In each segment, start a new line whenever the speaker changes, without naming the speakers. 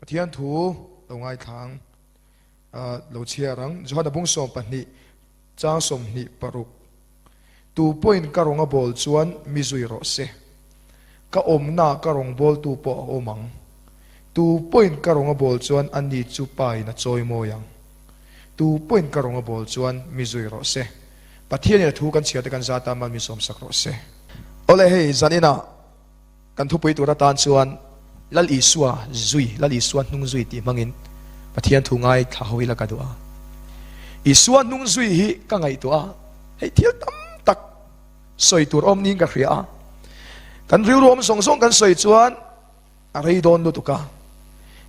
Pathian thu lo ngaithlang lo chhiar ang. Johana bung 12 chang 26. Tu pawhin ka rawng a bawl chuan mi zui rawh se. Ka awmna ka rawng bawltu pawh a awm ang. Tu pawhin ka rawng a bawl chuan a ni chu pa in a chawi mawi ang. Tu pawhin ka rawng a bawl chuan mi zui rawh se. Pathianin a thu kan chhiar te kan zat a, mal min sawmsak rawh se. Awle hei zaninah Kan thupui tur atan chuan Lal Isua zui, Lal Isua hnung zui tih hmangin Pathian thu ngai thla ho ila ka duh a. Isua hnung zui hi ka ngaihtuah a, hei thil tam tak sawi tur awm niin ka hria a. Kan rilru awm zawng zawng kan sawi chuan a rei dawn lutuk a.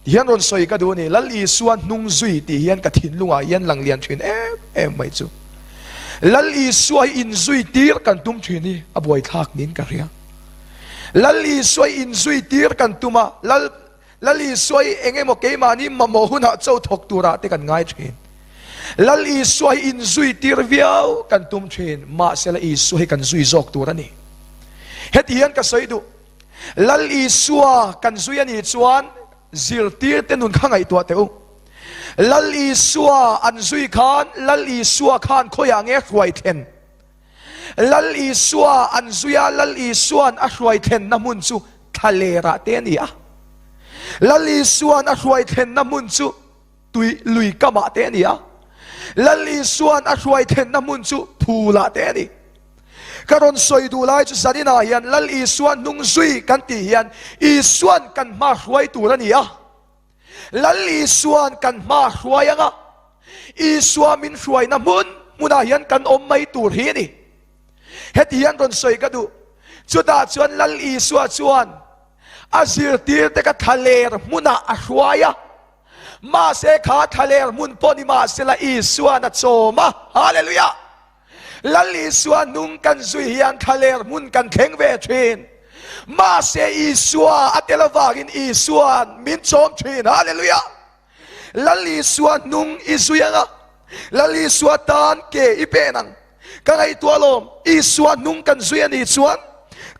Tihian rawn sawi ka duh a ni, Lal Isua hnung zui tih hian ka thinlungah hian lang lian thin em em mai chu. Lal Isua hi inzui tir kan tum thin hi a buaithlak niin ka hria. Lal Isua hi inzui tir kan tum a, Lal Lal Isua hi eng emaw keimahni mamawh hunah cho thawk turah te kan ngai thin. Lal Isua hi inzui tir viau kan tum thin, mahsela Isua hi kan zui zawk tur a ni. Heti hian ka sawi duh, Lal Isua kan zui a nih chuan zirtirte nun kha ngaihtuah teh u. Lal Isua an zui khan Lal Isua khan khawiah nge hruai thlen? Lal Isua an zui a, Lal Isua'n a hruai thlenna hmun chu thlalerah te a ni a. Lal Isua'n a hruai thlenna hmun chu tui lui kamah te a ni a. Lal Isua'n a hruai thlenna hmun chu phulah te a ni. Ka rawn sawi duh lai chu zaninah hian Lal Isua hnung zui kan tih hian Isua'n kan hma hruai tur a ni a. Lal Isua'n kan hma hruai anga Isua min hruaina hmun hmunah hian kan awm mai tur hi a ni. Heti hian rawn sawi ka duh. Chutah chuan Lal Isua chuan a zirtirte ka thlaler hmunah a hruai a. Mahse kha thlaler hmun pawh ni mahsela Isua'n a chawm a. Hallelujah! Lal Isua nung kan zui hian thlaler hmun kan thleng ve thin. Mahse Isua a tel avangin Isua'n min chawm thin. Hallelujah! Lal Isua nung i zui anga, Lal Isua tan ke i pen ang. Ka ngaihtuah alawm, Isua nung kan zui a nih chuan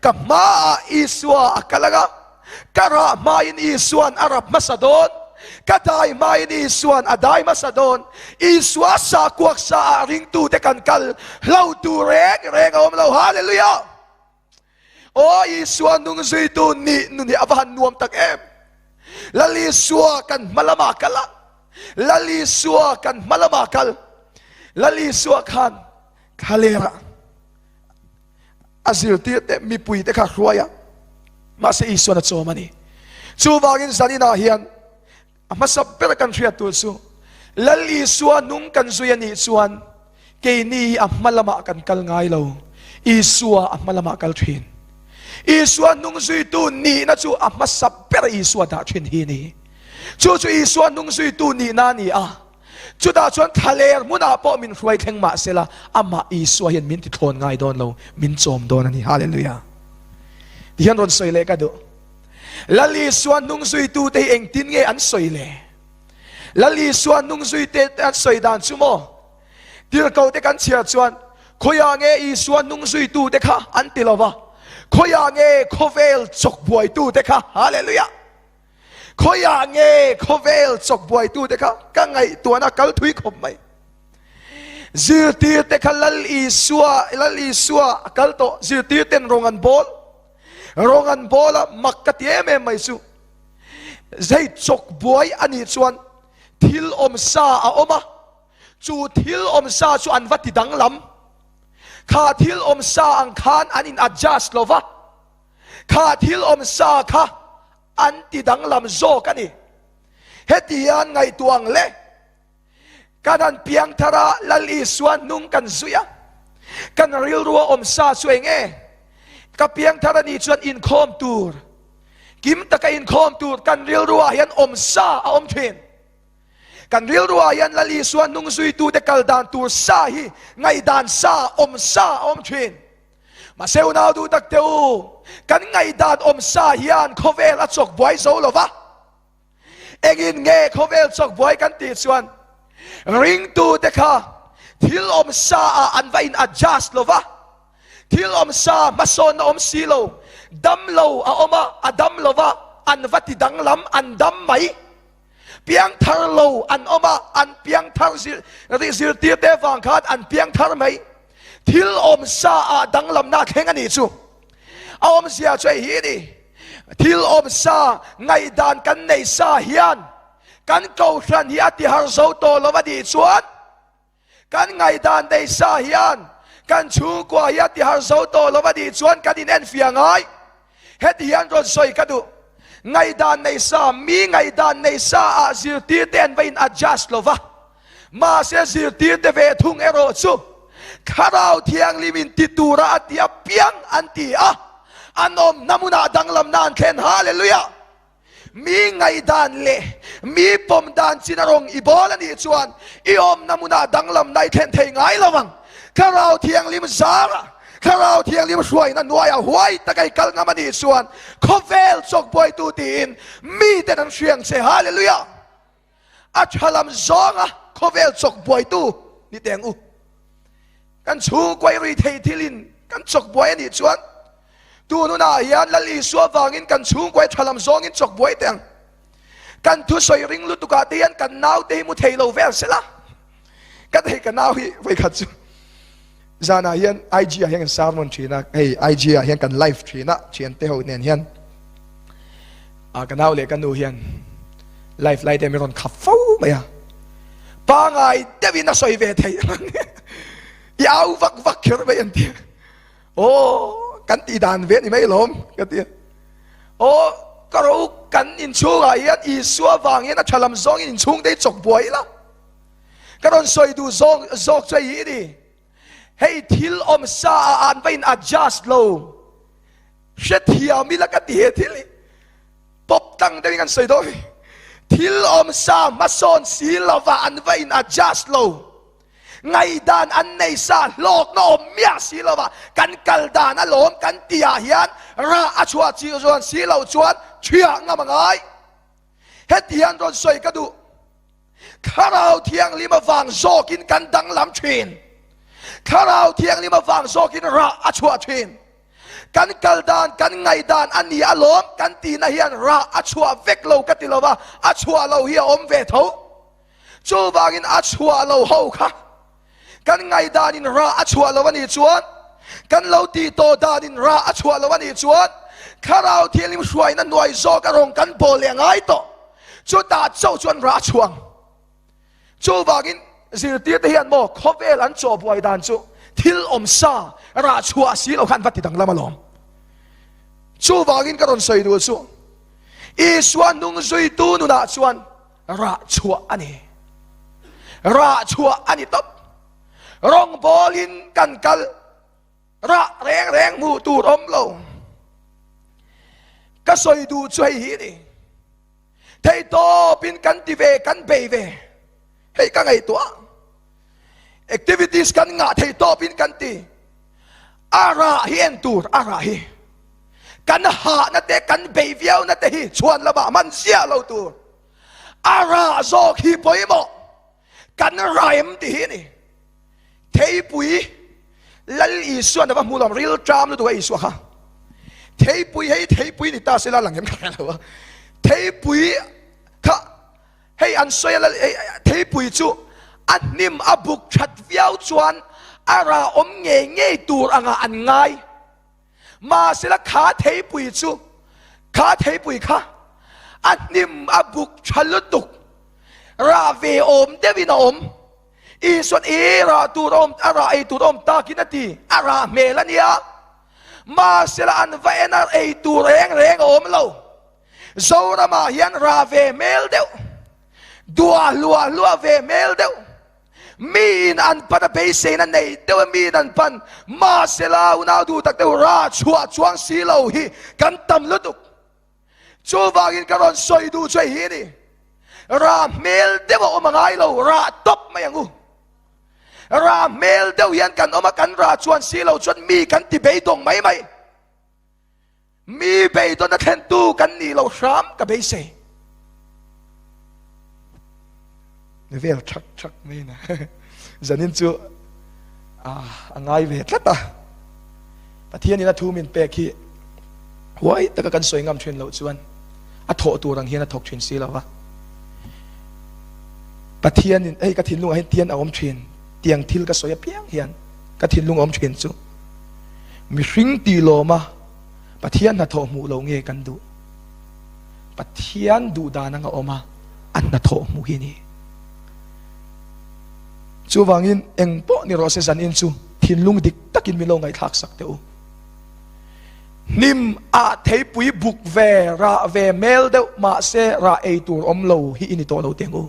ka hmaah Isua a kal anga, Ka rah hmain Isua'n a rap hmasa dawn, ka dai hmain Isua'n a dai hmasa dawn. Isua sa kuak sa ah ringtute kan kal hlo tur reng reng a awm lo. Hallelujah! Aw Isua nung zuitu nih nun hi a va han nuam tak em! Lal Isua kan hma lamah kal a, Lal Isua kan hma lamah kal. Lal Isua khan thlalerah a zirtirte mipuite kha hruai a, mahse Isuan a chawm a ni. Chuvangin zaninah hian a hmasa ber kan hriat tur chu Lal Isua nung kan zui a nih chuan keini hi a hma lamah kan kal ngai lo, Isua a hma lamah kal thin. Isua nung zuitu nihna chu a hmasa ber Isua dah thin hi a ni. Chu chu Isua nung zuitu nihna a ni a. Chutah chuan thlaler hmunah pawh min hruai thleng mah sela, amah Isua hian min tithlawn ngai dawn lo, min chawm dawn a ni. Hallelujah! Tihian rawn sawi leh ka duh. Lal Isua hnung zuitute hi engtin nge an sawi le? Lal Isua hnung zuite an sawi dan chu maw? Tirhkohte kan chhiar chuan, Khawiah nge Isua hnung zuitute kha an ti lo va, khawiah nge khawvel chawkbuaitute kha? Hallelujah! Khawiah nge khawvel chawkbuaitute kha ka ngaihtuahna kal thui khawp mai. Zirtirte kha Lal Isua, Lal Isua a kal tawh, zirtirten rawng an bawl. Rawng an bawl a, mak ka ti em em mai chu. Hei chawkbuai a nih chuan thil awm sa a awm a, chu thil awm sa chu an va ti danglam. Kha thil awm sa ang khan an in adjust lo va. Kha thil awm sa kha an ti danglam zawk a ni. Heti hian ngaihtuah ang le, kan han piang thar a, Lal Isua hnung kan zui a, kan rilrua awm sa chu eng nge? Ka piang thar a nih chuan inkhawm tur, kim taka inkhawm tur kan rilruah hian awm sa a awm thin. Kan rilruah hian Lal Isua hnung zuitute kal dan tur sa hi ngaihdan sa, awm sa a awm thin. Mahse unau duh tak te u, kan ngaihdan awm sa hian khawvel a chawk buai zo lo va. Engin nge khawvel chawk buai kan tih chuan ringtu te kha thil awm sa ah an va in adjust lo va, thil awm sa hmasawnna awm si lo, dam lo a awm a, a dam lo va, an va ti danglam, an dam mai. Piangthar lo an awm a, an piangthar zir zirtirte vang khan an piangthar mai. Thil awm sa ah danglamna a thleng a nih chu. A awmzia chu hei hi a ni, thil awm sa ngaihdan kan nei sa hian kan kohhran hi a tihar zo tawh lo a nih chuan kan ngaihdan nei sa hian kan chhungkua hi a tihar zo tawh lo a nih chuan kan inenfiah ngai. Heti hian rawn sawi ka duh, ngaihdan nei sa, mi ngaihdan nei sa ah zirtirte an va in adjust lo va, mahse zirtirte ve thung erawh chu Thlarau Thianghlim in ti tura a ti apiang an ti a, an awmna hmunah danglamna an thlen. Hallelujah! Mi ngaihdan leh mi pawm dan chin a rawng i bawl a nih chuan i awmna hmunah danglamna i thlen thei ngai lo ang. Thlarau Thianghlim zara Thlarau Thianghlim hruaina hnuaiah huai taka i kal ngam a nih chuan khawvel chawkbuaitu tiin miten an hriang che. Hallelujah! A tha lam zawnga khawvel chawkbuaitu ni teh ang u. Kan chhungkua i rui thei thilin kan chawkbuai a nih chuan Tun hunah hian Lal Isua vangin kan chhungkuai tha lam zawngin chawk buai teh ang. Kan thusawi ring lutukah te hian kan naute hi mu thei lo vel sela. Ka thei ka nau hi vawikhat chu zanah hian IG ah hian kan sermon thin a, hei IG ah hian kan live thin a, thiante ho nen hian a ka nau leh ka nu hian live lai te mi rawn khap fo mai a. Pangai deuhin a sawi ve thei i au vak vak kher mai an ti. Aw, kan tih dan ve ni mai lawm, ka ti a. Aw, ka ro kan inchhungah hian Isua vang hian a tha lam zawngin inchhungte hi chawk buai ila. Ka rawn sawi duh zawng zawk chu hei hi ni. Hei thil awm sa ah an va in adjust lo. Hrethiam ila ka ti he thil hi. Pawp tang deuhin kan sawi dawn. Thil awm sa hmasawn si lova an va in adjust lo. Ngaihdan an nei sa hlawkna awm miah si lova kan kal dan a lawm kan tihah hian rah a chhuah chi chuan si lo chuan thiah ngam a ngai. Heti hian rawn sawi ka duh. Thlarau Thianghlim avang zawkin kan danglam thin. Thlarau Thianghlim avang zawkin rah a chhuah thin. Kan kal dan, kan ngaihdan a ni a lawm kan tihna hian rah a chhuah vek lo ka ti lova, a chhuah lo hi a awm ve tho. Chuvangin a chhuah lo ho kha kan ngaihdanin rah a chhuah lo a nih chuan, kan lo tih tawh danin rah a chhuah lo a nih chuan, Thlarau Thianghlim hruaina hnuai zawk a rawn kan bawl leh ngai tawh. Chutah chauh chuan rah a chhuang. Chuvangin zirtirte hian maw khawvel an chaw buai dan chu thil awm sa rah chhuah si lo khan va ti danglam alawm. Chuvangin ka rawn sawi duh chu Isua hnung zuitu nunah chuan Rah chhuah a ni. Rah chhuah a ni tawp. Rawngbawlin kan kal. Rah reng reng hmuh tur awm lo. Ka sawi duh chu hei hi a ni. Theihtawpin kan ti ve, kan bei ve. Hei ka ngaihtuah. Activities kan ngah theihtawpin kan ti. A rah hi en tur, a rah hi. Kan hahna te, kan bei viauna te hi chhuan lamah man ziah lo tur. A rah zawk hi pawimawh. Kan raim ti hi a ni. Theipui Lal Isuan a va hmu lo, ril ṭam lutuk a Isua kha. Theipui hei theipui ni ta sela lang em ka hre lo a. Theipui kha Hei an sawi a lal theipui chu a hnim a buk that viau chuan a rah awm ngei ngei tur angah an ngai. Mahsela kha theipui chu kha theipui kha a hnim a buk tha lutuk rah ve awm deuhin a awm. Isuan i rah tur awm a rah ei tur awm takin a ti a rah hmel a nia. Mahsela an va en a ei tur reng reng a awm lo. Zoramah hian rah ve hmel deuh, duah hluah hluah ve hmel deuh, miin an pan a beiseina nei deuh a miin an pan, mahsela unau duh tak deuh rah chhuah chuang si lo hi kan tam lutuk. Chuvangin ka rawn sawi duh chu hei hi a ni, rah hmel deuh a awm a ngai lo, rah tawp mai ang u. Rah hmel deuh hian kan awm a, kan rah chuan si lo chuan mi kan ti beidawng mai mai. Mi beidawn a thlentu kan nih loh hram ka beisei. Ni vel thak thak mai na. Zanin chu a ngai ve tlat a. Pathian in a thu min pek hi huai taka kan sawi ngam thin loh chuan a thawh tur ang hian a thawk thin si lo va. Pathianin hei ka thinlungah hian tian a awm thin, tiang thil ka sawi apiang hian ka thinlung a awm thin chu mihring tih lawma Pathian hnathawh hmuh lo nge kan duh? Pathian duh dan anga awm a, a hnathawh hmuh hi a ni. Chuvangin eng pawh ni rawh se zanin chu thinlung dik takin min lo ngaihthlak sak teh u. Hnim ah theipui buk ve, rah ve hmel deuh mahse rah ei tur awm lo hi i ni tawh lo teng u.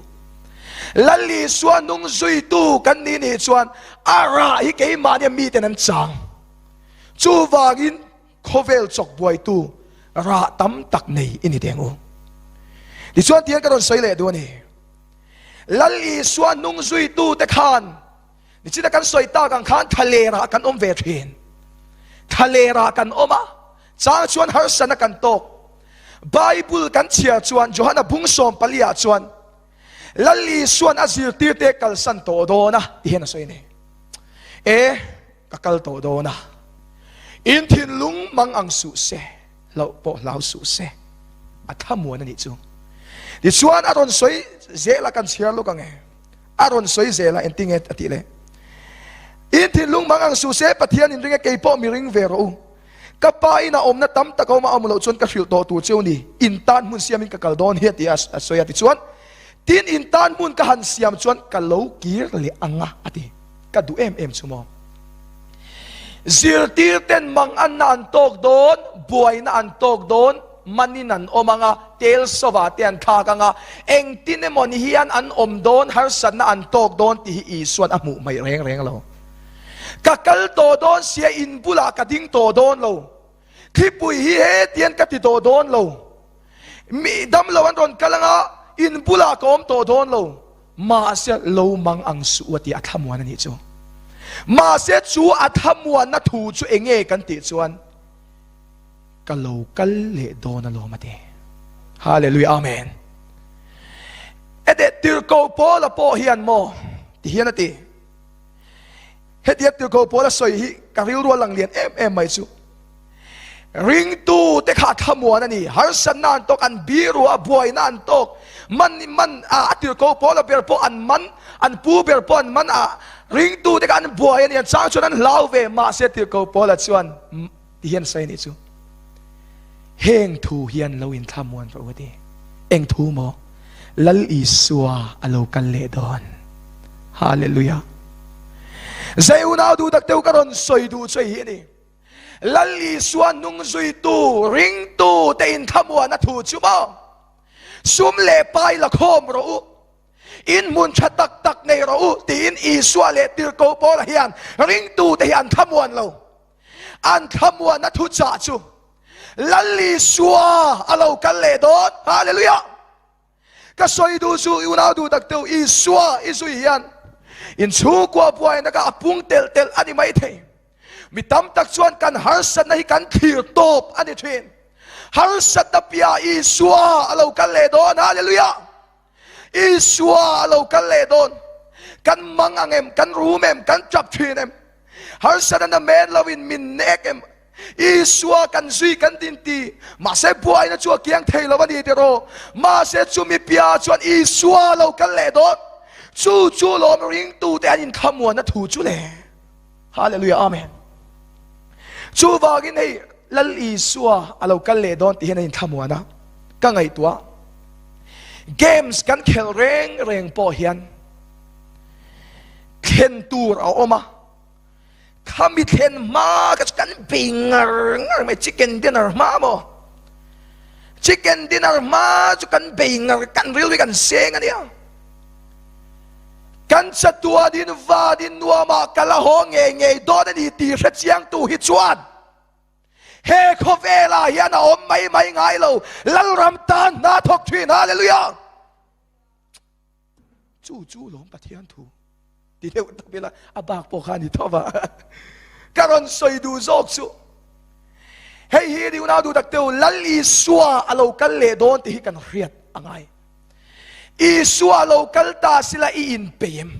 Lal Isua nung zuitu kan ni nih chuan a rah hi keimahnia miten an chang. Chuvangin khawvel chawk buaitu rah tam tak nei i ni teng u. Tichuan tihian ka rawn sawi leh duh a ni. Lal Isua nung zuitu te khan Nichina kan sawi tak ang khan thlalerah kan awm ve thin. Thlalerah kan awm a, chang chuan harsana kan tawk. Bible kan chhiar chuan Johana bung sawm paliah chuan Lal Isuan a zirtirte kalsan tawh dawn a ti hian a sawi a ni. E, ka kal tawh dawn a, in thinlung mang ang suh se, hlauh pawh hlau suh se, a thlamuan a nih chu. Tichuan a rawn sawi zel a kan chhiar lawk ang e. A rawn sawi zel a, engtinge a tih le? In thinlung mang ang suh se, Pathian in ring e, kei pawh mi ring ve rawh u. Ka pa in a awmna tam tak a awm a, awm loh chuan ka hrilh tawh tur cheu ni, in tan hmun siamin ka kal dawn hi a ti a, a sawi a tichuan, tin in tan hmun ka han siam chuan ka lo kir leh ang a, a ti. Ka duh em em chu maw? Zirtir ten mang anna an tawk dawn, buaina an tawk dawn, manin an awm ang a, tel sova te an thlak ang a, engtin emaw ni hian an awm dawn, harsatna an tawk dawn tih hi Isua'n a hmuh mai reng reng lo. Ka kal tawh dawn sia, in bulah ka ding tawh dawn lo. Thlipui hi hetian ka ti tawh dawn lo. Mi dam lo an rawn kal ang a, in bulah ka awm tawh dawn lo. Mahse lo mang ang suh u a ti a thlamuan a nih chu. Mahse chu a thlamuanna thu chu enge kan tih chuan ka lo kal leh dawn alawm a ti. Hallelujah Amen. Ede tirhkoh Paula pawh hian maw ti hian a ti. Hetia tirhkoh Paula sawi hi ka rilru a lang lian em em mai chu. Ringtu te kha thlamuan a ni. Harsatna an tawk, an biru a, buaina an tawk. Man man a, a tirhkoh Paula ber pawh an man, an pu ber pawh an man a. Ringtu te kha an buai a ni, an chang chuan an hlau ve. Mahse tirhkoh Paula chuan ti hian sawi a nih chu. Heng thu hian lo inthlamuan rawh u a ti. Eng thu maw? Lal Isua a lo kal leh dawn. Hallelujah. Zai unau duh tak teu ka rawn sawi duh chu hei hi a ni. Lal Isua hnung zuitu, ringtu te inthlamuan a thu chu maw? Sum leh pai la khawm rawh u, in hmun tha tak tak nei rawh u tiin Isua leh tirhkoh Paula hian ringtu te hi an thlamuan lo. An thlamuan a thu chah chu Lal Isua a lo kal leh dawn. Hallelujah! Ka sawi duh chu i unau duh tak teu Isua i zui hian in chhungkua buaina kha a pung telh telh a ni mai thei. Mi tam tak chuan kan harsatna hi kan thlir tawp a ni thin. Harsatna piah Isua a lo kal leh dawn. Hallelujah! Isua a lo kal leh dawn. Kan mang ang em? Kan rum em? Kan tap thin em? Harsatna na men lo in min nek em? Isua kan zui kan din ti. Mahse buaina chu a kiang thei lo a ni tiraw? Mahse chumi piah chuan Isua a lo kal leh dawn. Chu chu lawm ringtute an inkhamuanna thu chu le. Hallelujah Amen. Chuvangin hei Lal Isua a lo kal leh dawn tih hian a inthlamuan a, ka ngaihtuah. Games kan khelh reng reng pawh hian thlen tur a awm a, khami thlen hma ka chu kan bei ngar ngar mai, chicken dinner hma maw? Chicken dinner hma chu kan bei ngar, kan rilru hi kan seng a nia. Kan chatuanin vanin nuamah ka la haw ngei ngei dawn a ni tih hre chiangtu hi chuan he khawvelah hian a awm mai mai ngai lo, Lalram tan hna thawk thin. Hallelujah! Chu chu lawm Pathian thu ti deuh tak ila a bak pawh kha a ni tho va. Ka rawn sawi duh zawk chu hei hi ni unau duh tak teu Lal Isua a lo kal leh dawn tih hi kan hriat a ngai. Isua lo kal ta sila i inpei em?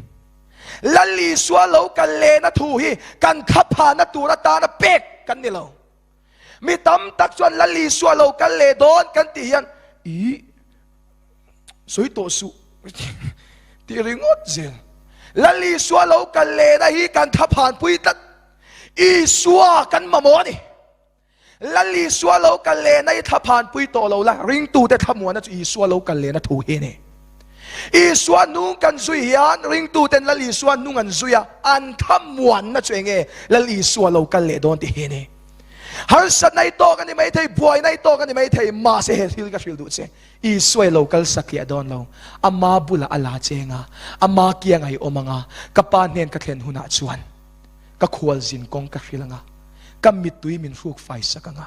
Lal Isua lo kal lehna thu hi kan thlaphana tur atana pek kan ni lo. Mi tam tak chuan Lal Isua lo kal leh dawn kan tih hian i sawi tawh suh. Ti ringawt zel. Lal Isua lo kal lehna hi kan thlaphanpui tlat. Isua kan mamawh a ni. Lal Isua lo kal lehna hi thlaphanpui tawh lo la, ringtute thlamuana chu Isua lo kal lehna thu hi a ni. Isua nung kan zui hian ringtuten Lal Isua nung an zui a, an thlamuanna chu enge? Lal Isua lo kal leh dawn tih hi a ni. Harsatna i tawk a ni maithei, buaina i tawk a ni maithei, mahse he thil ka hrilh duh che, Isua i lo kal satliah dawn lo, ama bulah a la cheng a, ama kiangah i awm ang a, ka Pa hnen ka thlen hunah chuan ka khualzin kawng ka hrilh ang a, ka mittui min hruk fai sak ang a.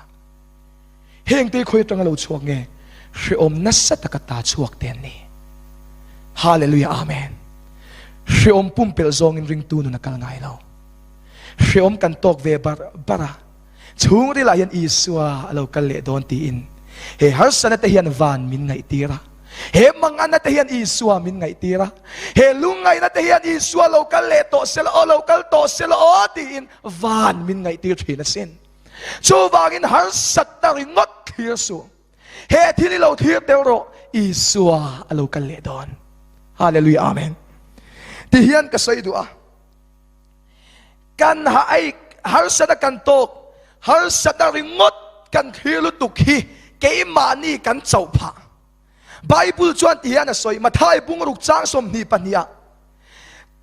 Hengte khawi atanga lo chhuak nge? Hrehawm nasa taka ta chhuak te an ni. Hallelujah Amen. Hrehawm pumpelh zawngin ringtu nun a kal ngai lo. Hrehawm kan tawk ve bar bar a, chhungrilah hian Isua a lo kal leh dawn tiin he harsana te hian van min ngaihtir a, he mangana te hian Isua min ngaihtir a, he lungngaihna te hian Isua lo kal leh tawh sela aw, lo kal tawh sela aw tiin van min ngaihtir thin asin. Chuvangin harsatna ringawt thlir suh. He thil i lo thlir tel rawh, Isua a lo kal leh dawn. Hallelujah Amen. Ti hian ka sawi duh a. Kan ha ai harsatna kan tawk, harsatna ringawt kan thlir lutuk hi keimahni kan chauh phah. Bible chuan ti hian a sawi, Mathai bungruk chang 22 ah,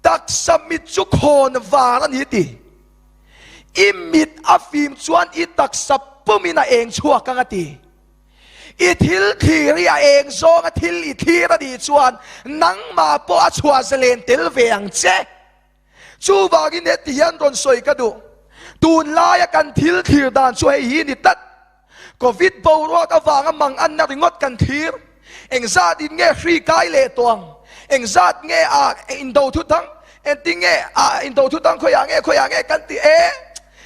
Taksa mit chu khawn var a ni ti. I mit a fim chuan i taksa pumin a eng chhuak ang a ti. I thil thlir i a eng zawnga thil i thlir a nih chuan nangmah pawh a chhuah zalen tel ve ang che. Chuvangin heti hian rawn sawi ka duh. Tunlaia kan thil thlir dan chu hei hi ni tlat. Covid boruak avanga mang anna ringawt kan thlir. Engzat in nge hri kai leh tawh ang? Engzat nge a indo thu thang? Engtin nge a indo thu thang khawiah nge khawiah nge kan ti e?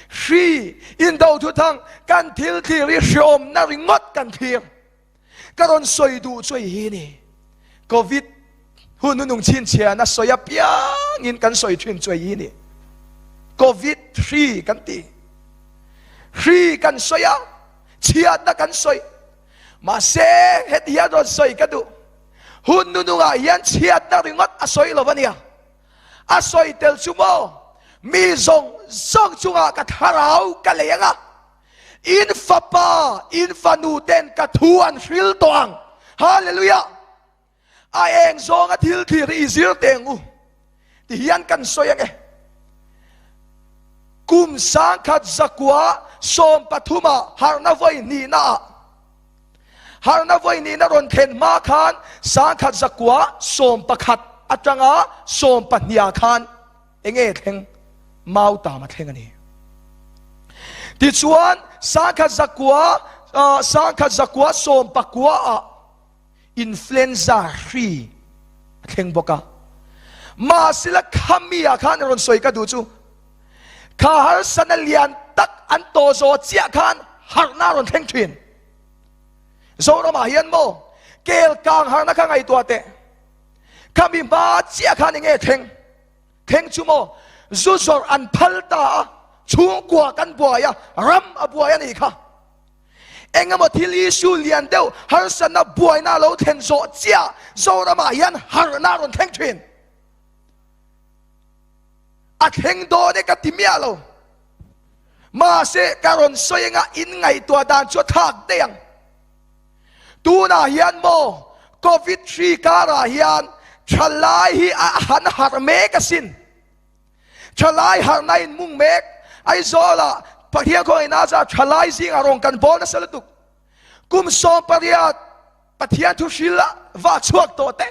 Hri indo thu thang kan thil thlir hi hreawmna ringawt kan thlir. Ka rawn sawi duh chu hei hi ni. Covid hun hu nung chhinchhiahna sawi apiangin kan sawi thin chu hei hi ni. Covid hri kan ti. Hri kan sawi a, chhiatna kan sawi. Mahse heti hian rawn sawi ka duh. Hun nunungah hian chhiatna ringawt a sawi lo ania. A sawi tel chu maw, mi zawng zawng chungah ka thlarau ka lei anga, in fapa, in fanu ten ka thu an hril tawh ang. Hallelujah! A eng zawnga thil thlir hi i zir teh ang u. Ti hian kan sawi ang e. Kum 1913 ah harhna vawi hnihna ah harhna vawi hnihna rawn thlen hma khan 1911 atanga 12 ah khan enge thleng Mautam a thleng a ni. Tichuan 1919 ah Influenza hri a thleng bawk a. Mahsela khami ah khan rawn sawi ka duh chu kha harsatna lian tak an tawh zawh chiah khan harhna a rawn thleng thin. Zoramah hian maw kel kang harhna kha ngaihtuah teh. Khami hma chiah khan enge thleng? Thleng chu maw zu zawrh an phal ta a, chhungkua kan buai a, ram a buai a nih kha. Engemaw thil issue lian deuh harsatna buaina a lo thlen zawh chiah Zoramah hian harhna a rawn thleng thin. A thleng dawn e ka ti miah lo. Mahse ka rawn sawi anga in ngaihtuah dan chu a thlak daih ang. Tunah hian maw Covid hri karah hian thalai hi a han harh mek asin. Thalai harhna in mung mek. Aizawlah Pathian khawngaihna zah thalai zingah rawn kan bawl nasa lutuk. Kum 18 Pathian thu hril a va chhuak tawh te.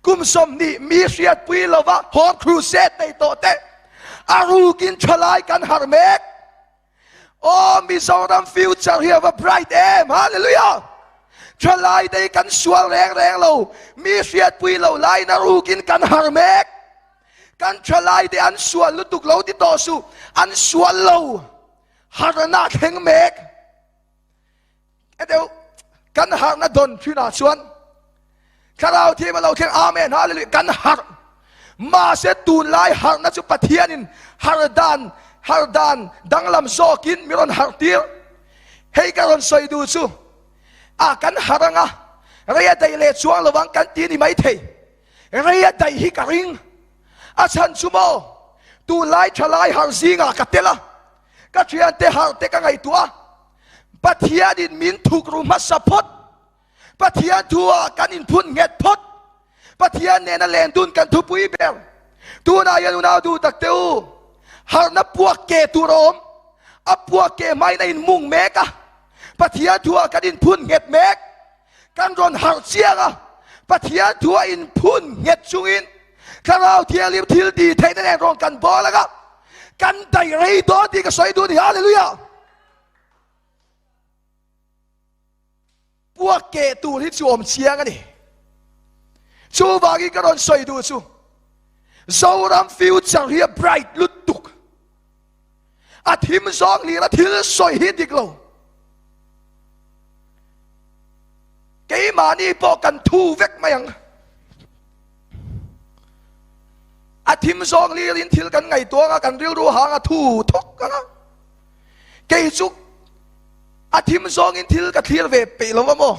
Kum 20 mi hriatpui lova home crusade nei tawh te. A rukin thalai kan harh mek. Aw Mizoram future hi a va bright em! Hallelujah! Thalai te hi kan sual reng reng lo, mi hriatpui lo laiin a rukin kan har mek. Kan thalai te an sual lutuk lo ti tawh suh, an sual lo, harna a thleng mek. E deuh kan harhna dawn thinah chuan thlarau thiam a lo thleng amen hallelujah kan harh mahse tunlai harhna chu Pathianin hardan hardan danglam zawkin mi rawn harh tir hei ka rawn sawi duh chu a kan harh anga rei a daih leh chuang lovang kan ti ni mai thei. Rei a daih hi ka ring. A chhan chu maw, tunlai thalai harh zingah ka tel a, ka thiante harh te ka ngaihtuah a, Pathianin min thuk ru hmasa phawt, Pathian thu-ah kan inphun nghet phawt, Pathian nena len dun kan thupui ber. Tunah hian unau duh tak teh u, harhna puak ke tur a awm, a puak ke hmain a inmung mek a, Pathian thu-ah kan inphun nghet mek. Kan rawn harh chiang a, Pathian thu a inphun nghet chungin Thlarau Thianghlim thil tih theihna nen rawn kan bawl ang a, kan daih rei dawn tih ka sawi duh a ni. Hallelujah! Puak keh tur hi chu awm chiang a ni. Chuvangin ka rawn sawi duh chu, Zoram future hi a bright lutuk. A thim zawng hlir a thil sawi hi dik lo. Keimahni pawh kan thu vek mai ang. A thim zawng hlirin thil kan ngaihtuah anga kan rilru hang a thu thawk anga. Kei chu a thim zawngin thil ka thlir ve peih lo va maw?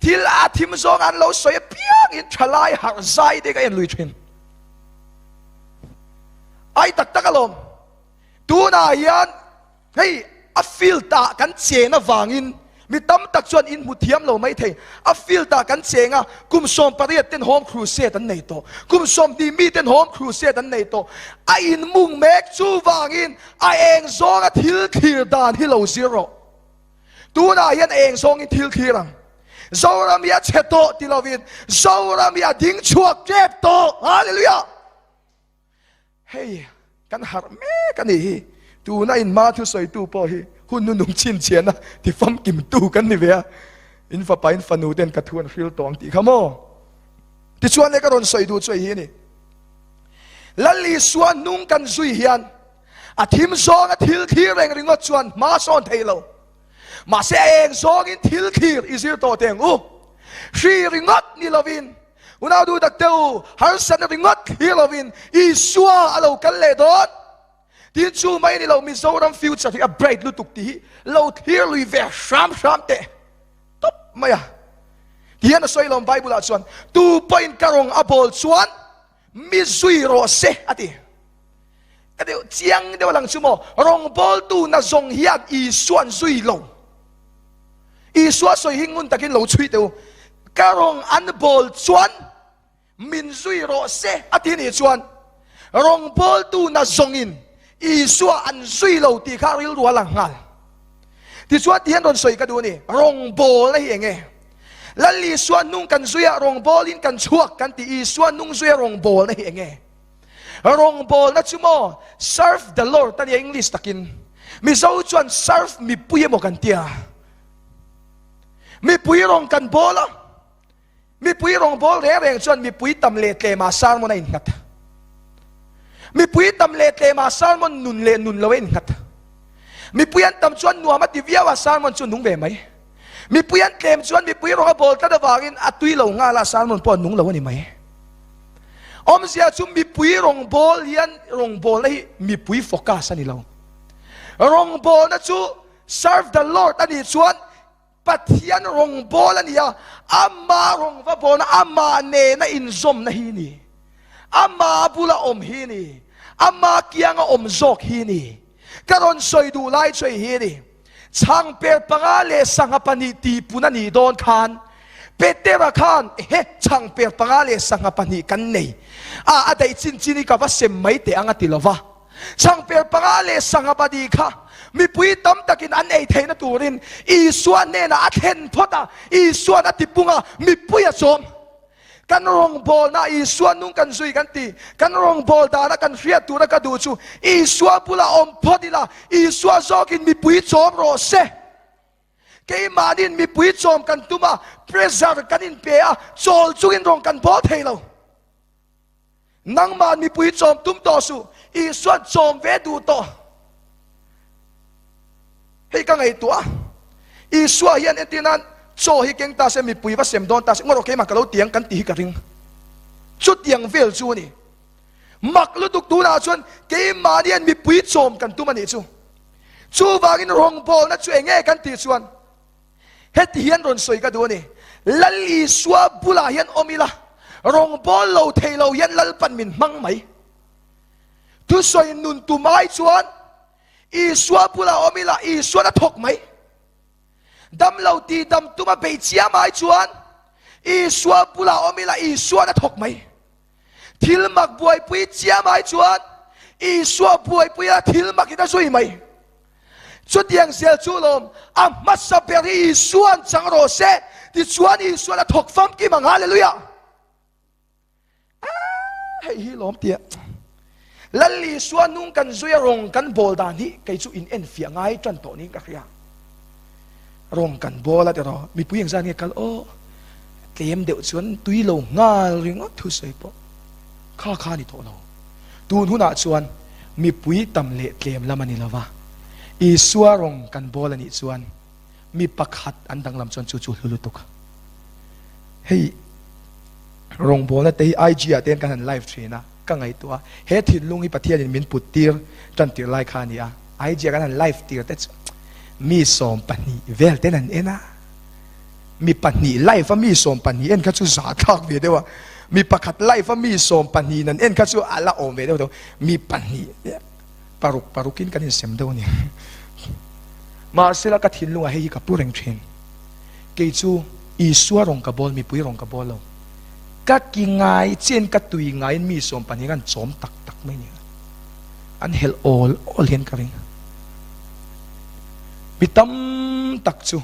Thil a thim zawng an lo sawi apiangin thalai harh zai te ka en lui thin. Ai tak tak alawm. Tunah hian hei a field ah kan chen avangin mi tam tak chuan in hmu thiam lo mai thei. A field ah kan cheng a, kum 18 ten home crusade an nei tawh, kum 20 mi ten home crusade an nei tawh. A inmung mek chuvangin a eng zawnga thil thlir dan hi lo zir rawh. Tunah hian eng zawngin thil thlir ang? Zoram hi a chhe tawh ti lovin Zoram hi a ding chhuak tep tawh. Hallelujah! Hei kan harh mek a nih hi. Tuna in hma thusawitu pawh hi hun nunung chhinchhiahna ti famkimtu kan ni ve a. In fapa in fanu ten ka thu an hril tawh ang tih kha maw? Tichuan le ka rawn sawi duh chu hei hi a ni. Lal Isua hnung kan zui hian A thim zawng a thil thlir reng ringawt chuan hma sawn thei lo. Mahse a eng zawngin thil thlir i zir tawh teh ang u. Hri ringawt ni lovin, unau duh tak teh u, harsatna ringawt thlir lovin Isua a lo kal leh dawn. Tin chu mai ni lo Mizoram future hi a bright lutuk tih hi lo thlir lui ve hram hram teh tawp mai a. Tihian a sawi lawm Bible ah chuan, Tu pawhin ka rawng a bawl chuan Mi zui rawh se a ti. Ka deuh chiang deuh lang chu maw, rawngbawltu na zawng hian Isua an zui lo. Isua sawi hi ngun takin lo chhui teh u. Ka rawng an bawl chuan min zui rawh se a ti nih chuan rawngbawltu na zawngin Isua an zui lo tih kha rilru a lang nghal. Tichuan tihian rawn sawi ka duh a ni, rawngbawlna hi eng nge? Lal Isua nung kan zui a, rawngbawlin kan chhuak kan ti, Isua nung zui a rawngbawlna hi eng nge? Rawngbawlna chu maw serve the Lord a nia English takin. Mizo chuan serve mipui emaw kan tia. Mipui rawng kan bawl a, mipui rawngbawl reng reng chuan mipui tam leh tlema sermon a innghat. Mipui tam leh tlema sermon nun leh nun lo a innghat. Mipui an tam chuan nuam a ti viau a, sermon chu nung ve mai. Mipui an tlem chuan mipui rawng a bawl tlat avangin a tui lo nghal a, sermon pawh a nung lo a ni mai. Awmzia chu mipui rawng bawl hian rawngbawlna hi mipui focus a ni lo. Rawngbawlna chu serve the Lord a nih chuan Pathian rawngbawl a ni a, ama rawng va bawlna, ama nena inzawmna hi ni. Ama bula awm hi ni. Ama kianga awm zawk hi ni. Ka rawn sawi duh lai chu hei hi a ni. Chhangper panga leh sangha pahnih tihpun a nih dawn khan Petera khan, Ehe, chhangper panga leh sangha pahnih kan nei a, a daih chin chin hi ka va sem mai teh ang a ti lo va. Chhangper panga leh sangha pahnih kha mipui tam takin an ei theihna turin Isua hnenah a thlen phawt a, Isua'n a tipung a, mipui a chawm. Kan rawngbawlna Isua nung kan zui kan ti. Kan rawngbâwl dana kan hriat tura ka duh chu Isua bulah awm phawt ila, Isua zawkin mipui chawm rawh se. Keimahniin mipui chawm kan tum a, pressure kan inpe a, chawl chungin rawn kan bawl thei lo. Nangmah mipui chawm tum tawh suh, Isua'n chawm ve duh tawh. Hei ka ngaihtuah a, Isua hian entir nan chaw hi keng ta se, mipui va sem dawn ta se, ngaw rawh keimah ka lo tiang kan tih hi ka ring. Chutiang vel chu a ni. Mak lutuk tunah chuan keimahni hian mipui chawm kan tum a nih chu. Chuvangin rawngbawlna chu eng nge kan tih chuan heti hian rawn sawi ka duh a ni. Lal Isua bulah hian awm ila, Rawngbawl lo thei lo hian Lalpan min hmang mai. Thusawi nun tum ai chuan Isua bulah awm ila Isuan a thawk mai. Dam lo ti dam tum a bei chiam ai chuan Isua bulah awm ila Isuan a thawk mai. Thil mak buaipui chiam ai chuan Isua buaipui a thil mak in a zui mai. Chutiang zel chu lawm a hmasa ber hi Isuan chang rawh se tichuan Isuan a thawk famkim ang. Hallelujah! Hei hi lawm tia Lal Isua nung kan zui a rawng kan bawl dan hi kei chu in enfiah ngai tan tawh niin ka hria. Rawng kan bawl a tiraw mipui engzat nge kal aw tlem deuh chuan tui lo nghal ringawt thu sawi pawh kha kha ni tawh lo. Tun hunah chuan mipui tam leh tlem lam a ni lova, Isua rawng kan bawl a nih chuan mi pakhat an danglam chuan chu chu hlu lutuk. Hei rawngbawlna te hi IG ah te hian kan han live thin a, ka ngaihtuah a, he thinlung hi Pathianin min put tir tan tir lai kha a ni a, IG ah kan han live tir te chu mi 20 vel ten an en a, mi pahnih live a mi 20 en kha chu za thlak ve deuh a, mi pakhat live a mi 20 an en kha chu a la awm ve deuh tho, mi pahnih paruk parukin kan insem deuh a ni. Mahsela ka thinlungah hei hi ka pu reng thin. Kei chu Isua rawng ka bawl, mipui rawng ka bawl lo. Ka ki ngai chian ka tui ngaiin mi 20 an chawm tak tak mai ni. An helh awl awl hian ka ring. Mi tam tak chu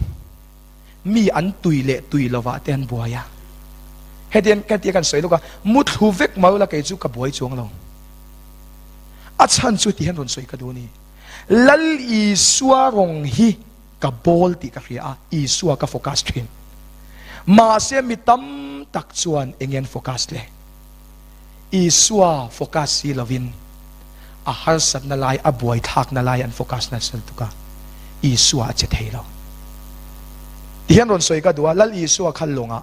mi an tui leh tui lovah te an buai a. Hetiang hetia kan sawi lawk a, muthlu vek mai ula kei chu ka buai chuang lo. A chhan chu ti hian rawn sawi ka duh a ni. Lal Isua rawng hi ka bawl tih ka hria a, Isua ka focus thin. Mahse mi tam tak chuan eng nge an focus le? Isua focus si lovin a harsatna lai, a buaithlakna lai an focus nasa lutuk a, Isua a che thei lo. Ti hian rawn sawi ka duh a, Lal Isua kha lawngah,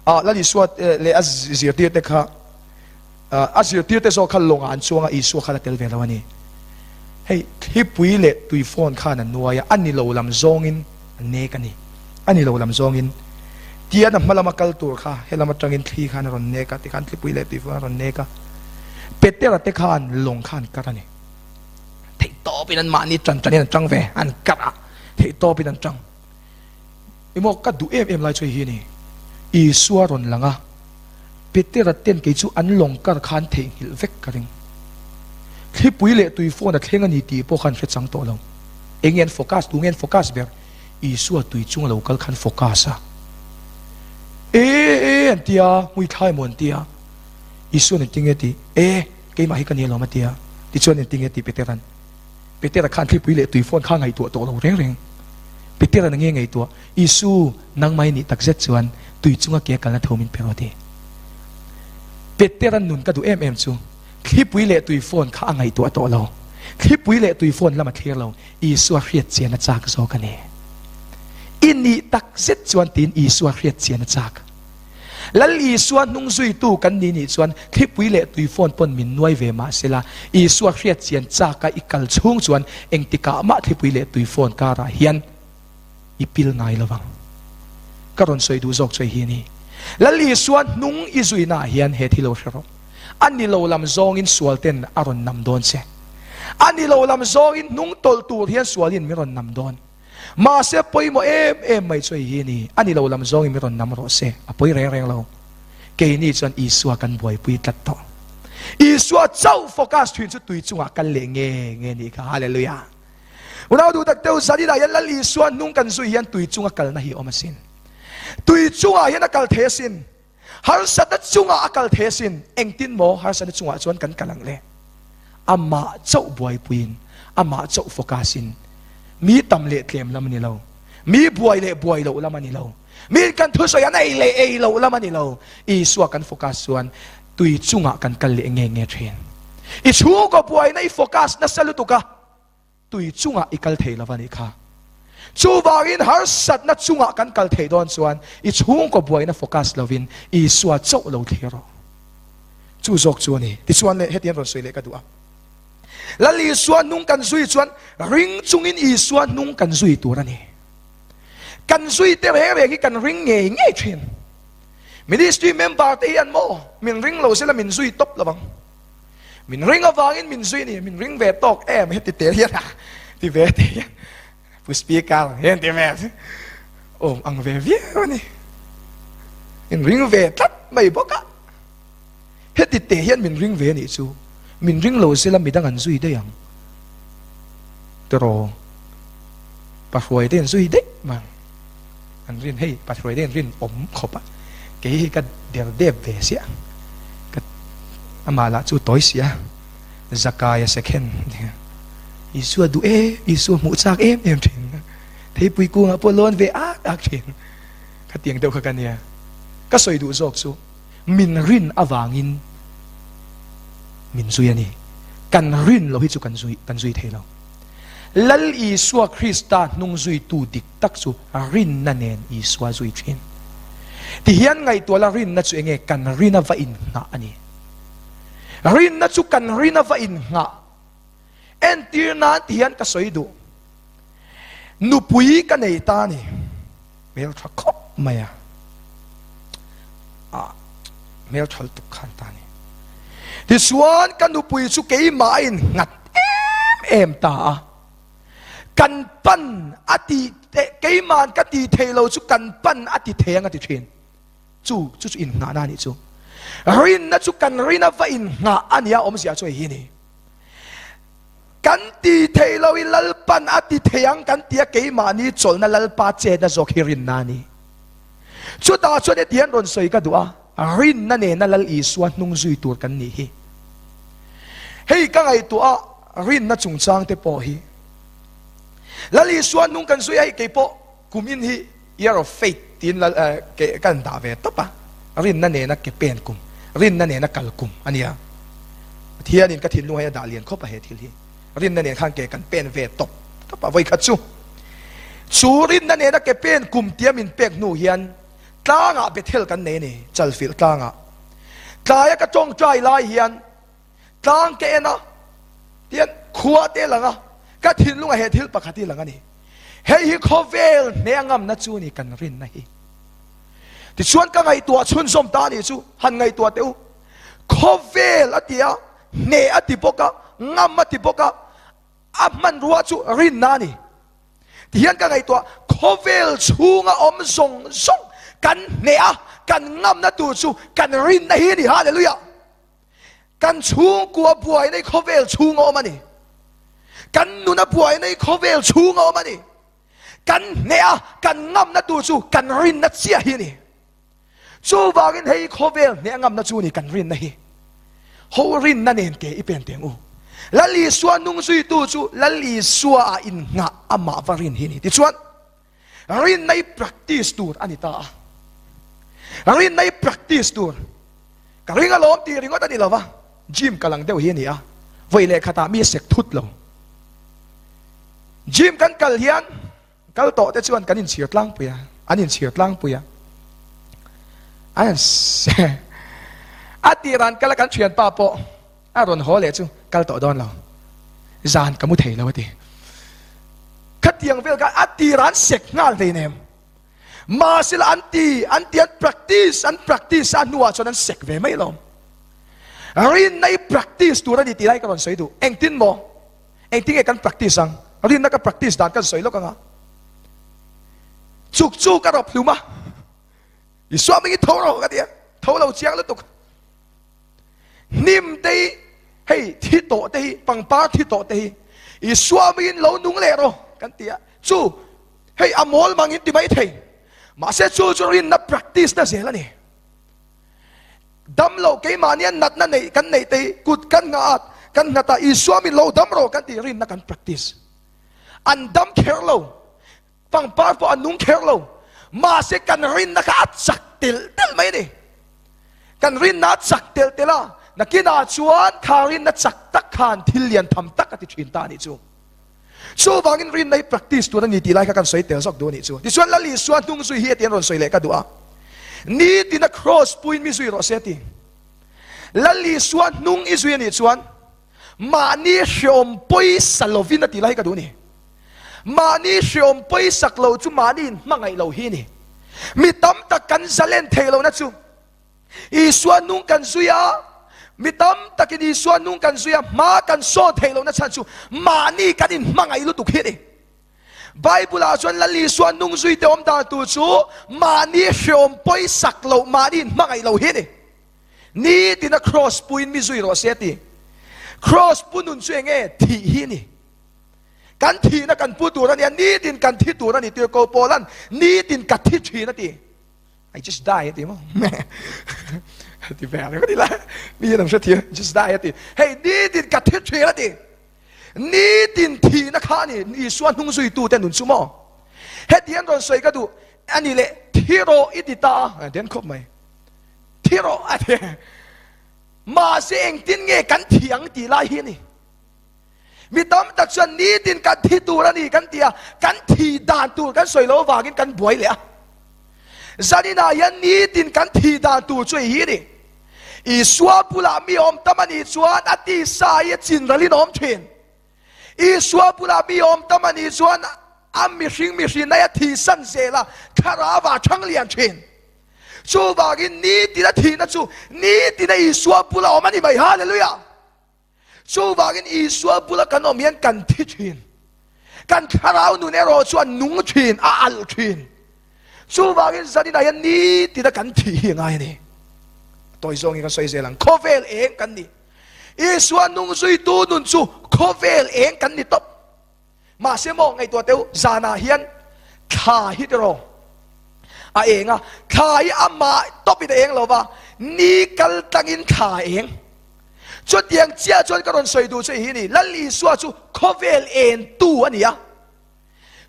ah Lal Isua leh a zirtirte kha, A zirtirte zawk kha lawngah an chuang a, Isua khan a tel ve lo a ni. Hei, thlipui leh tuifawn khan a nuai a, a ni lo lam zawngin a nek a ni. A ni lo lam zawngin. Tian a hma lama kal tur kha helam atangin thli khan a rawn nek a, tikhan thlipui leh tuifawn a rawn nek a. Petera te khan lawng kha an kar a ni. Theihtawpin anmahni tan tanin an tang ve, an kar a, theihtawpin an tang. Emaw ka duh em em lai chu hei hi a ni, Isua rawn lang a, Petera ten kei chu an lawng kar khan theihnghilh vek ka ring. Thlipui leh tui phone a thleng a ni tih pawh khan hre chang tawh lo. Eng nge an focus, tu nge an focus ber? Isua tui chunga lo kal khan focus a. E e an ti a, hmui thlai emaw an ti a. Isua'n engtin nge tih? E, keimah hi ka ni alawm a ti a. Tichuan engtin nge tih Petera'n? Petera khan thlipui leh tui phone kha ngaihtuah tawh lo reng reng. Petera na nge ngaihtuah, Isu, nangmah i nih tak zet chuan tui chunga ke kalna tho min pe rawh ti. Petera nun ka duh em em chu thlipui leh tui phone kha a ngaihtuah tawh lo. Thlipui leh tui phone lam a thlir lo, Isua hriat chian a chak zawk a ni. I nih tak zet chuan tiin Isua hriat chian a chak. Lal Isua hnung zuitu kan ni nih chuan thlipui leh tuifawn pawn min nuai ve mah sela, Isua hriat chian chaka i kal chhung chuan engtikah mah thlipui leh tuifawn karah hian i pil ngai lo vang. Ka rawn sawi duh zawk chu hei hi a ni. Lal Isua hnung i zuinaah hian he thil lo hre rawh. A ni lo lam zawngin sual ten a rawn nam dawn che. A ni lo lam zawngin hnung tawlh tur hian sualin min rawn nam dawn. Mahse pawimawh em em mai chu hei hi a ni, a ni lo lam zawngin min rawn nam rawh se, a pawi reng reng lo. Keini chuan Isua kan buaipui tlat tawh. Isua chauh focus thin chu tui chungah kal leh nge nge nih kha. Hallelujah. Unau duh tak teu zaninah hian Lal Isua hnung kan zui hian tui chunga kalna hi a awm asin. Tui chungah hian a kal thei asin. Harsatna chungah a kal thei asin. Engtin maw harsatna chungah chuan kan kal ang le? Amah chauh buaipuiin, amah chauh focus-in, mi tam leh tlem lam a ni lo, mi buai leh buai loh lam a ni lo, mi kan thusawi an ei leh ei loh lam a ni lo, Isua kan focus chuan tui chungah kan kal leh nge nge thin. I chhungkaw buaina i focus nasa lutuk a. Tui chungah i kal thei lo a nih kha. Chuvangin harsatna chungah kan kal thei dawn chuan i chhungkaw buaina focus lovin Isua chauh lo thlir rawh. Chu zawk chu a ni. Tichuan leh hetiang rawn sawi leh ka duh a. Lal Isua hnung kan zui chuan ring chungin Isua hnung kan zui tur a ni. Kan zui te reng reng hi kan ring ngei ngei thin. Ministry member te hian maw min ring lo sela min zui tawp lovang. Min ring avangin min zui ni, min ring ve tawk em heti tel hian a ti ve te hian Pu Speaker hian ti ve awm ang ve viau a ni. Min ring ve tlat mai bawk a. Heti te hian min ring ve a nih chu. Min ring lo sela midang an zui daih ang. Tiraw Pahruai te an zui daih mang. An rin hei Pahruai te an rin awm khawp a. Kei hi ka der dep ve siah. Ka amah lah chu tawi sia. Zakaia sekhen Isua duh em Isua hmuh chak em em thin. Theipui kungah pawh lawn ve ak ak thin. Khatiang deuh kha ka nia. Ka sawi duh zawk chu. Min rin avangin min zui a ni. Kan rin lo hi chu kan zui kan zui thei lo. Lal Isua Krista hnung zuitu dik tak chu rinna nen Isua zui thin. Tihian ngaihtuah la rinna chu enge kan rina va innghah a ni. Rinna chu kan rina va innghah. Entir nan tihian ka sawi duh. Nupui ka nei ta a ni. Hmel tha khawp mai a. Ah, hmel tha lutuk khan ta a ni. Tichuan ka nupui chu keimah a innghat em em ta a. Kan pan a ti keiman ka ti thei lo chu kan pan a ti thei ang a ti thin. Chu chu chu innghahna a nih chu. Rinna chu kan rina va innghah a nia awmzia chu hei hi a ni. Kan ti thei lo i Lalpan a ti thei ang kan tia keimahni chawlhna Lalpa chetna zawk hi rinna a ni. Chutah chuan heti hian rawn sawi ka duh a, rinna nena Lal Isua hnung zui tur kan nih hi. Hei ka ngaihtuah a, rinna chungchang te pawh hi. Lal Isua hnung kan zui a, hei keipawh kumin hi Year of Faith tiin Lal ke kan dah ve tawp a, rinna nena ke pen kum, rinna nena kal kum a nia. Pathianin ka thinlung hi a dah lian khawp a he thil hi. Rinna nen khan ke kan pen ve tawp tawp a, vawikhat chu chu rinna nena ke pen kum tia min pek hnu hian tlangah Bethel kan nei a ni, Chalfilh tlangah. Tlaia ka tawngtai lai hian Tlang ka en a, tian khua te lang a, ka thinlungah he thil pakhat hi lang a ni. Hei hi khawvel hne a ngamna chu a ni kan rinna hi. Tichuan ka ngaihtuah chhunzawm ta a nih chu, han ngaihtuah teh u. Khawvel a ti a, hne a ti bawk a, ngam a ti bawk a, a hmanrua chu rinna a ni. Tihian ka ngaihtuah, khawvel chhunga awm zawng zawng kan hne a, kan ngamna tur chu kan rinna hi a ni. Hallelujah! Kan chhungkua buaina hi khawvel chhung a awm a ni. Kan nuna buaina hi khawvel chhung a awm a ni. Kan hneh a, kan ngamna tur chu kan rinna chiah hi a ni. Chuvangin hei khawvel hneh a ngamna chu a ni kan rinna hi. Ho rinna nen ke i pen teng u. Lal Isua nung zuitu chu Lal Isua ah innghah amah va rin hi a ni. Tichuan, Rinna i practice tur a ni ta a. Rinna i practice tur. Ka ring alawm tih ringawt a ni lova, gym ka lang deuh hi a ni a, vawi leh khatah mi a sek thut lo. Gym kan kal hian kal tawh te chuan kan inchhir tlangpui a, an inchhir tlangpui a. An a tirah an kal a, kan thianpa pawh A rawn haw leh chu kal tawh dawn lo, zan ka mu thei lo a ti. Khatiang vel kha a tir an sek nghal hlei nem. Mahsela an ti, an ti an practice, an practice a hnuah chuan an sek ve mai lo. Rinna i practice tur a ni tih lai ka rawn sawi duh. Engtin maw? Engtin nge kan practice ang? Rinna ka practice dan kan sawi lawk ang a. Chuk chu ka rawp hlum a. I suaming i tho rawh ka ti a, tho lo chiang lutuk. Hnim te hi, hei thi tawh te hi, pangpar thi tawh te hi, i suamiin lo nung leh rawh kan ti a, chu hei a mawl mang in ti mai thei. Mahse chu chu rinna practice na zel a ni. Dam lo keimahnia natna neih kan neih te hi kut kan ngah a, kan nghat a, i suamiin lo dam rawh kan tih rinna kan practice. An dam kher lo. Pangpar pawh a nung kher lo, mahse kan rinna kha a chak telh telh mai a ni. Kan rinna a chak telh telh a, nakinah chuan kha rinna chak tak khan thil lian tham tak a ti thin ta a nih chu. Chuvangin rinna hi practice tur a ni tih lai kha kan sawi tel zawk duh a nih chu. Tichuan Lal Isua hnung zui hi heti an rawn sawi leh ka duh a, Nitina cross puiin mi zui rawh se a ti. Lal Isua hnung i zui a nih chuan mahni hreawm pawisa lovin a tih lai hi ka duh a ni. Mahni hreawm pawisak lo chu mahni in hmangaih lo hi a ni. Mi tam tak kan zalen theih lohna chu. Isua nung kan zui a, mi tam takin Isua nung kan zui a, hma kan sawn theih lohna chhan chu mahni kan inhmangaih lutuk hi a ni. Bible-ah chuan Lal Isua nung zui te awm dan tur chu mahni hreawm pawisak loh, mahni inhmangaih loh hi a ni. Nitina Kraws puin mi zui rawh se a ti. Kraws pu nun chu eng nge? Thih hi a ni. Kan thihna kan pu tur a nia, nitin kan thi tur a ni. Tirhkoh Paula'n nitin ka thi thin a ti. I just die a ti maw? Ti ve ang ka ti la. Mi hian an hre thiam, just die a ti. Hei nitin ka thi thin a ti. Nitin thihna kha a ni, Isua hnung zuitute nun chu maw? Heti an rawn sawi ka duh a ni leh, thi rawh i ti ta a, den khawp mai. Thi rawh a ti. Mahse engtin nge kan thi ang tih lai hi a ni. Mi tam tak chuan nitin kan thi tur a ni kan ti a, kan thi dan tur kan sawi lo avangin kan buai leh a. Zaninah hian nitin kan thi dan tur chu hei hi a ni. Isua bulah mi awm tam a nih chuan a tisa hi a chin ralin a awm thin. Isua bulah mi awm tam a nih chuan a mihring mihrinna hi a thihsan zel a, thlarau ah thang lian thin. Chuvangin nitin a thihna chu nitin a Isua bula awm a ni mai. Hallelujah! Chuvangin Isua bula kan awm hian kan thi thin. Kan thlarau nun erawh chu a nung thin, a alh thin. Chuvangin zaninah hian nitina kan thih hi a ngai a ni. Tawi zawngin kan sawi zel ang. Khawvel eng kan ni. Isua nung zuitu nun chu khawvel eng kan ni tawp. Mahse maw ngaihtuah teh u, zanah hian thla hi tiraw a eng a, thla hi amah tawpin a eng lo va, ni kal tlangin thla a eng. Chutiang chiah chuan ka rawn sawi duh chu hi ni, Lal Isua chu khawvel entu a ni a.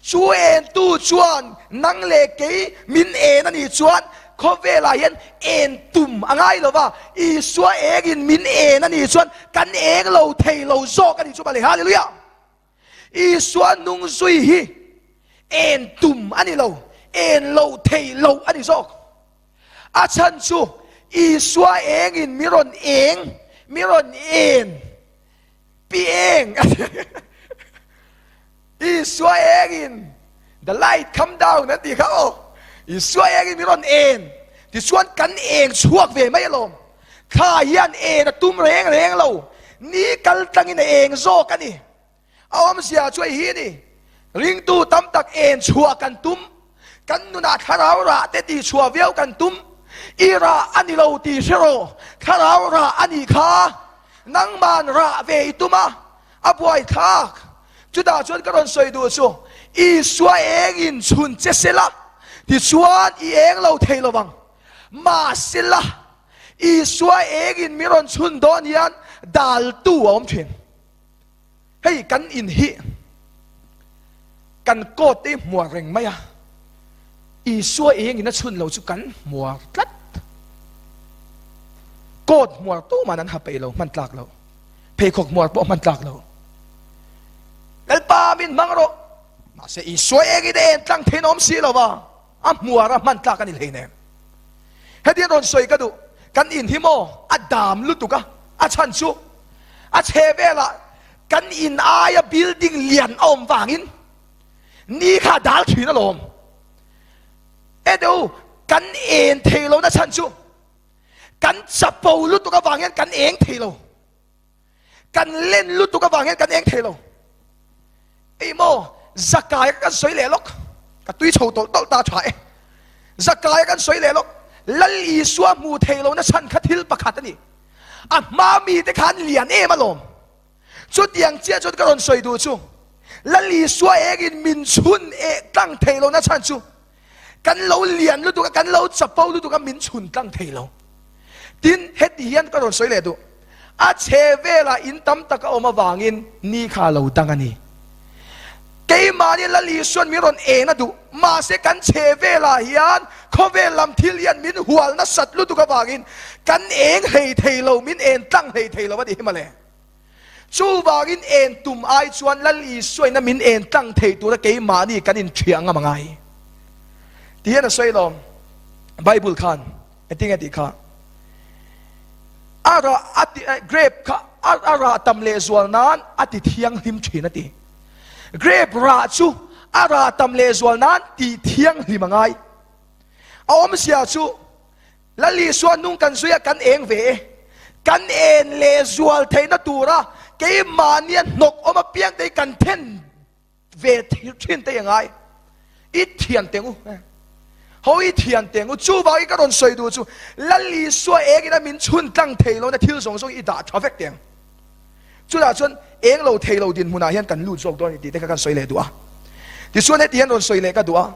Chu entu chuan nang leh kei min en a nih chuan khawvelah hian en tum a ngai lo va, Isua engin min en a nih chuan kan eng lo thei lo zawk a nih chu mawle. Hallelujah! Isua nung zui hi en tum a ni lo, en loh theih loh a ni zawk. A chhan chu Isua engin mi rawn eng, mi rawn en, pi eng a ti. Isua engin the light come down an tih kha aw. Isua engin mi rawn en, tichuan kan eng chhuak ve mai alawm. Thla hian en a tum reng reng lo, ni kal tlangin a eng zawk a ni. A awmzia chu hei hi a ni, ringtu tam tak en chhuah kan tum, kan nunah thlarau rah te tih chhuah viau kan tum, i rah a ni lo tih hre rawh, thlarau rah a nih kha, nangman rah ve i tum a, a buaithlak. Chutah chuan ka rawn sawi duh chu, Isua engin chhun che sela, tichuan i eng lo thei lo vang. Mahsela, Isua engin mi rawn chhun dawn hian daltu a awm thin. Hei kan in hi kan coat te hi hmuar reng mai a, Isua engin a chhun lo chu kan hmuar tlat. Coat hmuar tuman an ha peih lo, hman tlak lo. Pheikhawk hmuar pawh hman tlak lo. Lalpa min hmang rawh. Mahse Isua engin a en tlang thein a awm si lo va. A hmuar a hman tlak a ni hleinem. Hetiang rawn sawi ka duh, kan in hi maw a dam lutuk a, a chhan chu a chhe velah kan in aia building lian a awm vangin ni kha a dal thin alawm. E deuh kan en thei lohna chhan chu kan chapo lutuk avang hian kan eng thei lo. Kan len lutuk avang hian kan eng thei lo. Ei maw, Zakaia kan sawi leh lawk. Ka tui chho tawlh tawlh ta tha e. Zakaia kan sawi leh lawk. Lal Isua hmu thei lo na chhan kha thil pakhat a ni. A hma mi te khan lian em alawm. Chutiang chiah chuan ka rawn sawi duh chu, Lal Isua engin min chhun eh tlang thei lo na chhan chu, kan lo lian lutuk a, kan lo chapo lutuk a, min chhun tlang thei lo. Tin, heti hian ka rawn sawi leh duh, a chhe velah in tam tak a awm avangin ni kha a lo dang a ni. Keimahni Lal Isuan min rawn en a duh, mahse kan chhe velah hian khawvel lam thil hian min hual nasat lutuk avangin kan eng hlei thei lo, min en tlang hlei thei lo a ti hi mawle. Chuvangin en tum ai chuan Lal Isuaina min en tlang thei tura keimahni kan inthiah ngam a ngai. Ti hian a sawi lawm Bible khan engtin nge tih kha a rah a ti grape kha a rah tam leh zual nan a ti thianghlim thin a ti. Grape rah chu a rah tam leh zual nan tih thianghlim a ngai. A awmzia chu. Lal Isua nung kan zui a kan eng ve e. Kan en leh zual theihna tura keimahnia hnawk awm apiang te hi kan then ve thin te i ngai. I thian teng u. Ho i thian teng u. Chuvang i ka rawn sawi duh chu Lal Isua engin a min chhun tlang thei lo na thil zawng zawng i dah tha vek teng. Chutah chuan eng lo thei lo dinhmunah hian kan lut zawk dawn a ni tih te kha kan sawi leh duh a. Tichuan heti hian rawn sawi leh ka duh a.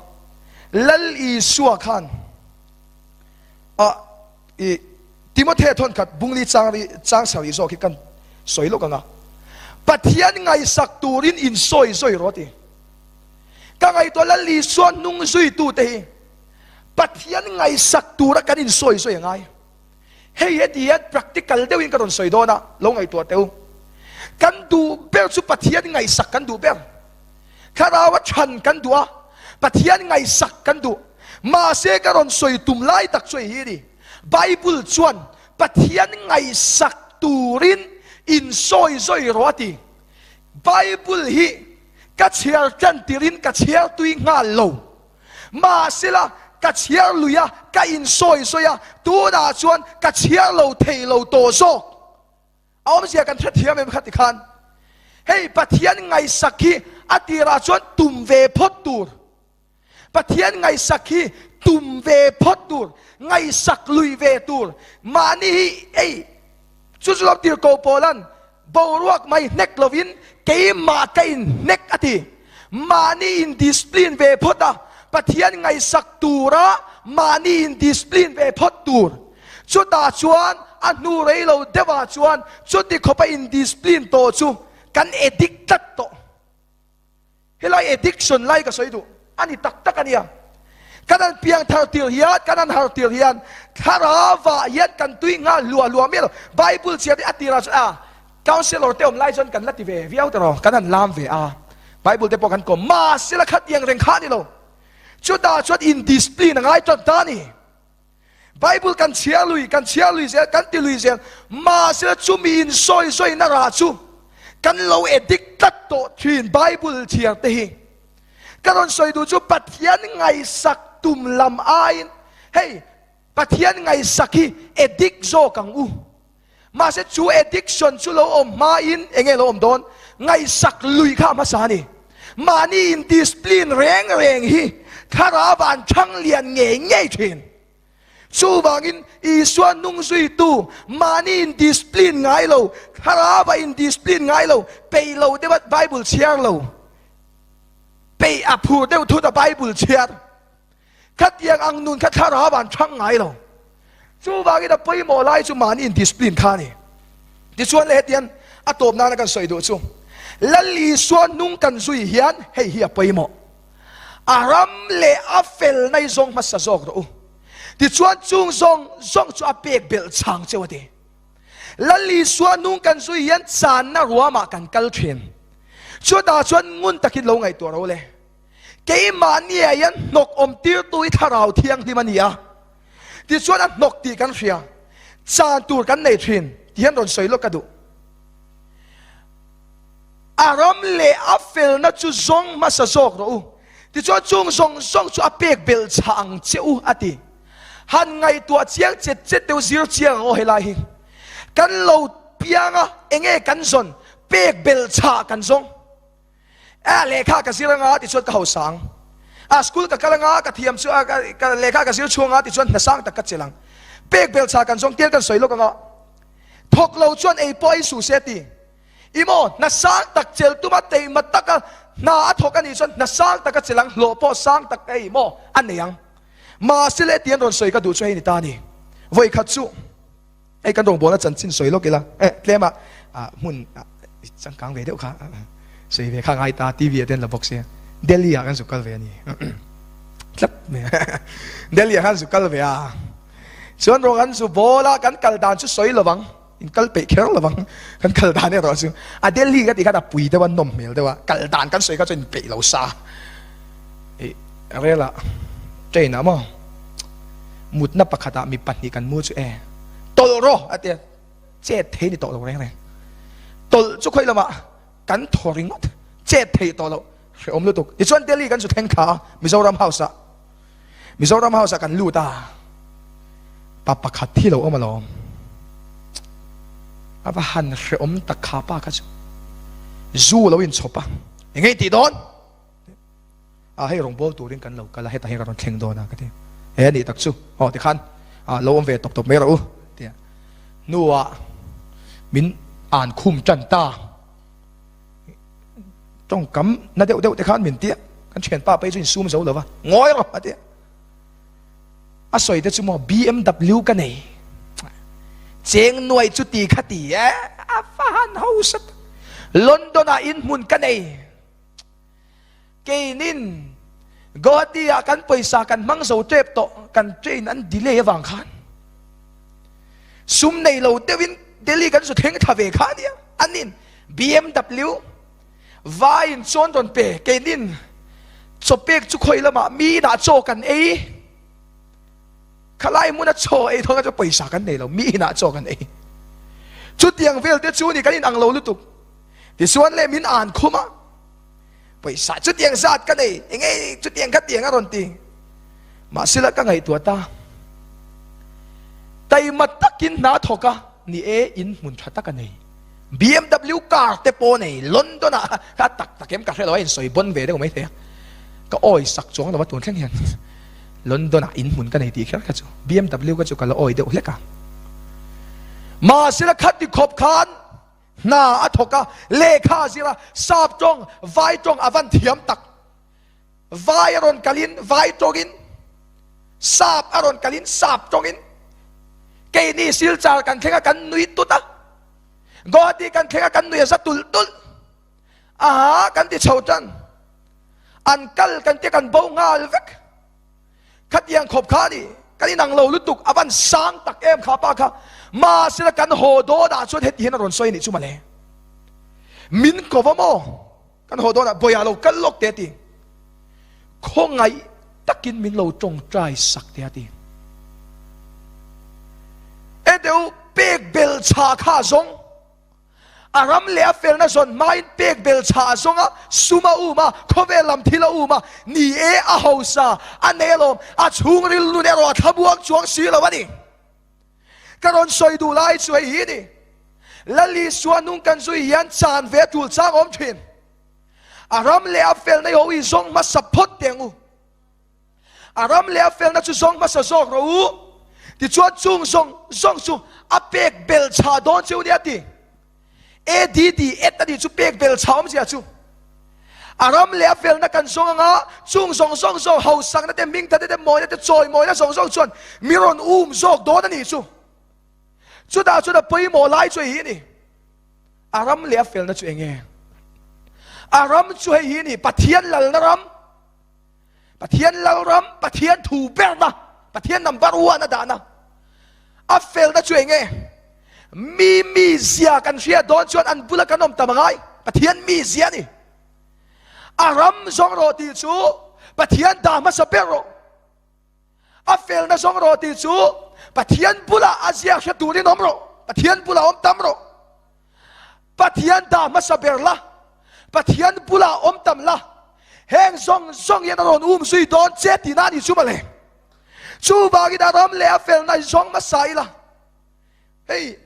Lal Isua khan a i Timothea thawn khat bungli chang ri chang sarih zawk hi kan sawi lawk ang a. Pathian ngaihsak turin in sawi zawi rawh ti. Ka ngaihtuah Lal Isua hnung zuitute hi Pathian ngaihsak tura kan in sawi zawi a ngai. Hei heti hian practical deuhin ka rawn sawi dawn a, lo ngaihtuah teh u. Kan duh ber chu Pathian ngaihsak kan duh ber. Thlarau a chhan kan duh a, Pathian ngaihsak kan duh. Mahse ka rawn sawi tum lai tak chu hei hi a ni, Bible chuan Pathian ngaihsak turin in sawi zawi rawh a ti. Bible hi ka chhiar tan tirin ka chhiar tui nghal lo. Mahsela ka chhiar lui a, ka in sawi zawi a, tunah chuan ka chhiar lo thei lo tawh zawk. A awmzia kan hrethiam em kha tikhan hei Pathian ngaihsak hi a tirah chuan tum ve phawt tur. Pathian ngaihsak hi tum ve phawt tur, ngaihsak lui ve tur. Mahni hi ei chu chu lo tir ko pawlan boruak mai hnek lovin keimah ka in hnek a ti. Mahni in discipline ve phawt a, Pathian ngaihsak tura mahni in discipline ve phawt tur. Chutah chuan a hnu rei lo deuhah chuan chuti khawpa in discipline tawh chu kan addict tlat tawh. Helai addiction lai ka sawi duh a ni tak tak a nia. Kan han piang thar tir hian, kan han har tir hian thlarauah hian kan tui nghal hluah hluah miah lo. Bible chhiar hi a tirah chuan a counsellor te awm lai chuan kan la ti ve viau ta rawh, kan han lam ve a, Bible te pawh kan kawm. Mahse la khatiang reng kha a ni lo. Chutah chuan in discipline a ngai tan ta a ni. Bible kan chhiar lui, kan chhiar lui zel, kan ti lui zel, mahse chumi in sawi sawi na rah chu kan lo addict tlat tawh thin Bible chhiar te hi. Ka rawn sawi duh chu Pathian ngaihsak tum lam aiin hei Pathian ngaihsak hi addict zawk ang u. Mahse chu addiction chu lo awm hmain enge lo awm dawn? Ngaihsak lui kha a hmasa a ni. Mahni in discipline reng reng hi thlarau van thang lian ngei ngei thin. Chuvangin Isua nung zuitu mahni in discipline ngai lo, thlarau a in discipline ngai lo, peih lo deuha Bible chhiar lo, peih a phur deuh thut a Bible chhiar, Khatiang ang nun kha thlarau an thang ngai lo. Chuvangin a pawimawh lai chu mahni in discipline kha a ni. Tichuan le hetiang a tawp nana kan sawi duh chu Lal Isua nung kan zui hian hei hi a pawimawh. A ram leh a fel nai zawng hmasa zawk rawh u. Tichuan chung zawng zawng chu a pek belh chang cheu a ti. Lal Isua nung kan zui hian channa ruamah kan kal thin. Chutah chuan ngun takin lo ngaihtuah rawh u le. Keimahni ah hian hnawk awm tirtu hi Thlarau Thianghlim a ni a, tichuan a hnawk tih kan hria, chan tur kan nei thin tih hian rawn sawi lawk ka duh. A ram leh a felna chu zawng hmasa zawk rawh u, tichuan chung zawng zawng chu a pek belh chhah ang che u a ti. Han ngaihtuah chiang chet chet deuh zir chiang ang aw helai hi. Kan lo piang a, enge kan zawn, pek belh chhah kan zawng. A lehkha ka zir anga tichuan ka hausa ang. A school ka kal anga ka thiam chu ka lehkha ka zir chhung anga tichuan hna sang tak ka chelh ang. Pek bel cha kan zawng tial kan sawi lawk anga thawk lo chuan ei pawh a insuh se ti. I maw hna sang tak chelh tuma teima taka hna a thawk anih chuan hna sang tak a chelh ang hlawh pawh sang tak ei maw a nei ang. Mahse leh tian rawn sawi ka duh chu hei ni ta a ni. Vawikhat chu. Hei kan rawngbawlna chanchin sawi lawk ila, eh tlem a hmun changkang ve deuh kha sawi ve kha ngai ta TV ah te an la bawk sia Delhi ah kan zuk kal ve a ni tlat mai Delhi ah khan zuk kal ve a chuan rawng an zu bawl a kan kal dan chu sawi lovang in kal peih kher lovang kan kal dan erawh chu a Delhi ka tih khan a pui deuh a nawm hmel deuh a kal dan kan sawi kha chu in peih lo sa eh rel ah train ah maw Mutna pakhatah mi pahnih kan mu chu e, tawlh rawh a ti a, chet thei ni tawh lo reng reng. Tawlh chu khawi lamah kan thaw ringawt, chet thei tawh lo, hrehawm lutuk. Tichuan Delhi kan zu thleng thla a, Mizoram House ah, Mizoram House ah kan lut a. Pa pakhat hi lo awm alawm. A va han hrehawm tak kha pa kha chu. Zu lo inchhawp a, eng nge i tih dawn? A hei rawngbâwl turin kan lo kal a, hetah hian ka rawn thleng dawn a ka ti. He a nih tak chu, aw tikhan lo awm ve tawp tawp mai rawh u tia hnuah min an khum tan ta. Tawngkam na deuh deuh te khan min tia, kan thianpa phei chu insum zo lo va, ngawi rawh a ti a. A sawi te chu maw BMW ka nei cheng nuai chu ti kha ti e a va han hausa tak London ah in hmun ka nei keinin Guwahati ah kan pawisa kan hmang zo tep tawh kan train an delay avang khan sum nei lo deuhin Delhi kan zu thleng thla ve kha ania anin BMW Vaiin chuan rawn pe, keinin chaw pek chu khawi lamah mi inah chaw kan ei, khalai hmuna chaw ei thawng chu pawisa kan nei lo, mi inah chaw kan ei. Chutiang vel te chu ni kan inang lo lutuk. Tichuan leh min an khum a, pawisa chutiang zat ka nei, enge chutiang kha tiang a rawn ti. Mahsela ka ngaihtuah ta, taima takin hna thawk a, ni e, in hmun tha tak a nei. BMW car te pawh nei London ah kha tak tak em ka hre lo a insawi bon ve deuh mai thei a ka awi sak chuang lo a tun thleng hian London ah in hmun ka nei tih kher kha chu BMW ka chu ka la awi deuh hlek a mahse la khati khawp khan hna a thawk a lehkha a zir a sap tawng vai tawng a van thiam tak vai a rawn kalin vai tawngin sap a rawn kalin sap tawngin keini silchar kan thleng a kan nui tut a Guwahati kan thleng a kan nui a za tulh tulh aha kan ti chho tan an kal kan tia kan bo nghal vek khatiang khawp kha ni kan inang lo lutuk a van sang tak em kha pa kha mahsela kan haw dawn ah chuan heti hian a rawn sawi a nih chu mawle min ko va maw Kan haw dawnah bawiah lo kal lawk teh a ti. Khawngaih takin min lo tawngtai sak teh a ti. E deuh pek bel chha kha a zawng. A ram leh a felna zawn hmain pek bel chha a zawng a, sum a um a, khawvel lam thil a um a, ni e a hausa a nei alawm, a chhungril nun erawh a thlamuang chuang si lo a ni. Ka rawn sawi duh lai chu hei hi ni. Lal Isua nung kan zui hian chan ve a tul chang awm thin. A ram leh a felna hi ho i zawng hmasa phawt teh ang u. A ram leh a felna chu zawng hmasa zawk rawh u. Tichuan chung zawng zawng chu a pek bel chha dawn cheu nia ti. ADD et a nih chu pek bel chha awmzia chu. A ram leh a felna kan zawng anga chung zawng zawng zawng hausakna te hmingthate te mawina te chawimawina zawng zawng chuan mi rawn um zawk dawn a nih chu. Chutah chuan a pawimawh lai chu hei hi a ni. A ram leh a felna chu eng nge? A ram chu hei hi a ni, Pathian lalna ram, Pathian lal ram, Pathian thu berna, Pathian number one a dahna. A felna chu eng nge? Mi mizia kan hriat dawn chuan an bula kan awm tam angai. Pathian mizia a ni. A ram zawng rawh tih chu Pathian dah hmasa ber rawh. A felna zawng rawh tih chu Pathian bulah a ziak hre turin awm rawh. Pathian bulah awm tam rawh. Pathian dah hmasa ber la, Pathian bulah awm tam la, heng zawng zawng hian a rawn um zui dawn che tihna a ni chu mawle. Chuvangin a ram leh a felna hi zawng hmasa ila. Hei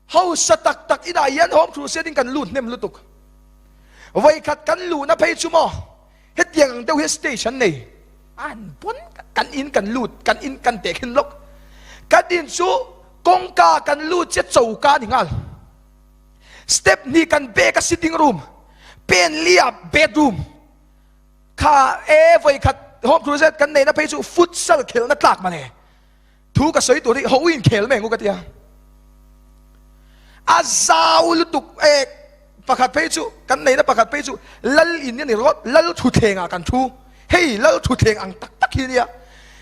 hausa tak tak inah hian home crusade in kan lut hnem lutuk. Vawikhat kan luhna phei chu maw hetiang ang deuh hi stage an nei. An pawn kan in kan lut kan in kan teh khin lawk. Kan in chu kawngka kan lut chiah choka a ni nghal. Step hnih kan bek a sitting room, pen li ah bedroom. Kha e vawikhat home crusade kan neihna phei chu futsal khelhna tlak mawle. Thu ka sawi tur hi ho inkhel mai ang u ka ti a. A zau lutuk e pakhat phei chu kan neihna pakhat phei chu lal in a ni rawt lal thutthleng ah kan thu. Hei lal thutthleng ang tak tak hi a nia.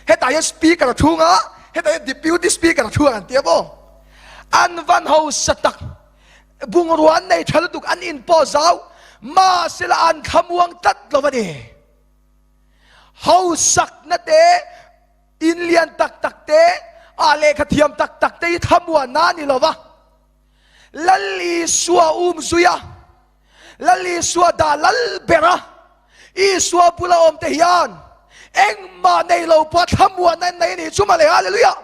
Hetah hian speaker a thung a, hetah hian deputy speaker a thu ang an ti a maw. An van hausa tak bungrua an nei tha lutuk an in pawh zau mahsela an thlamuang tlat lo a ni. Hausakna te In lian tak tak te, ah lehkha thiam tak tak te hi thlamuanna a ni lo va. Lal Isua um zui a, Lal Isua dah lal ber a, Isua bula awm te hian. Engmah nei lo pawh thlamuanna in nei a ni chu mawle. Hallelujah!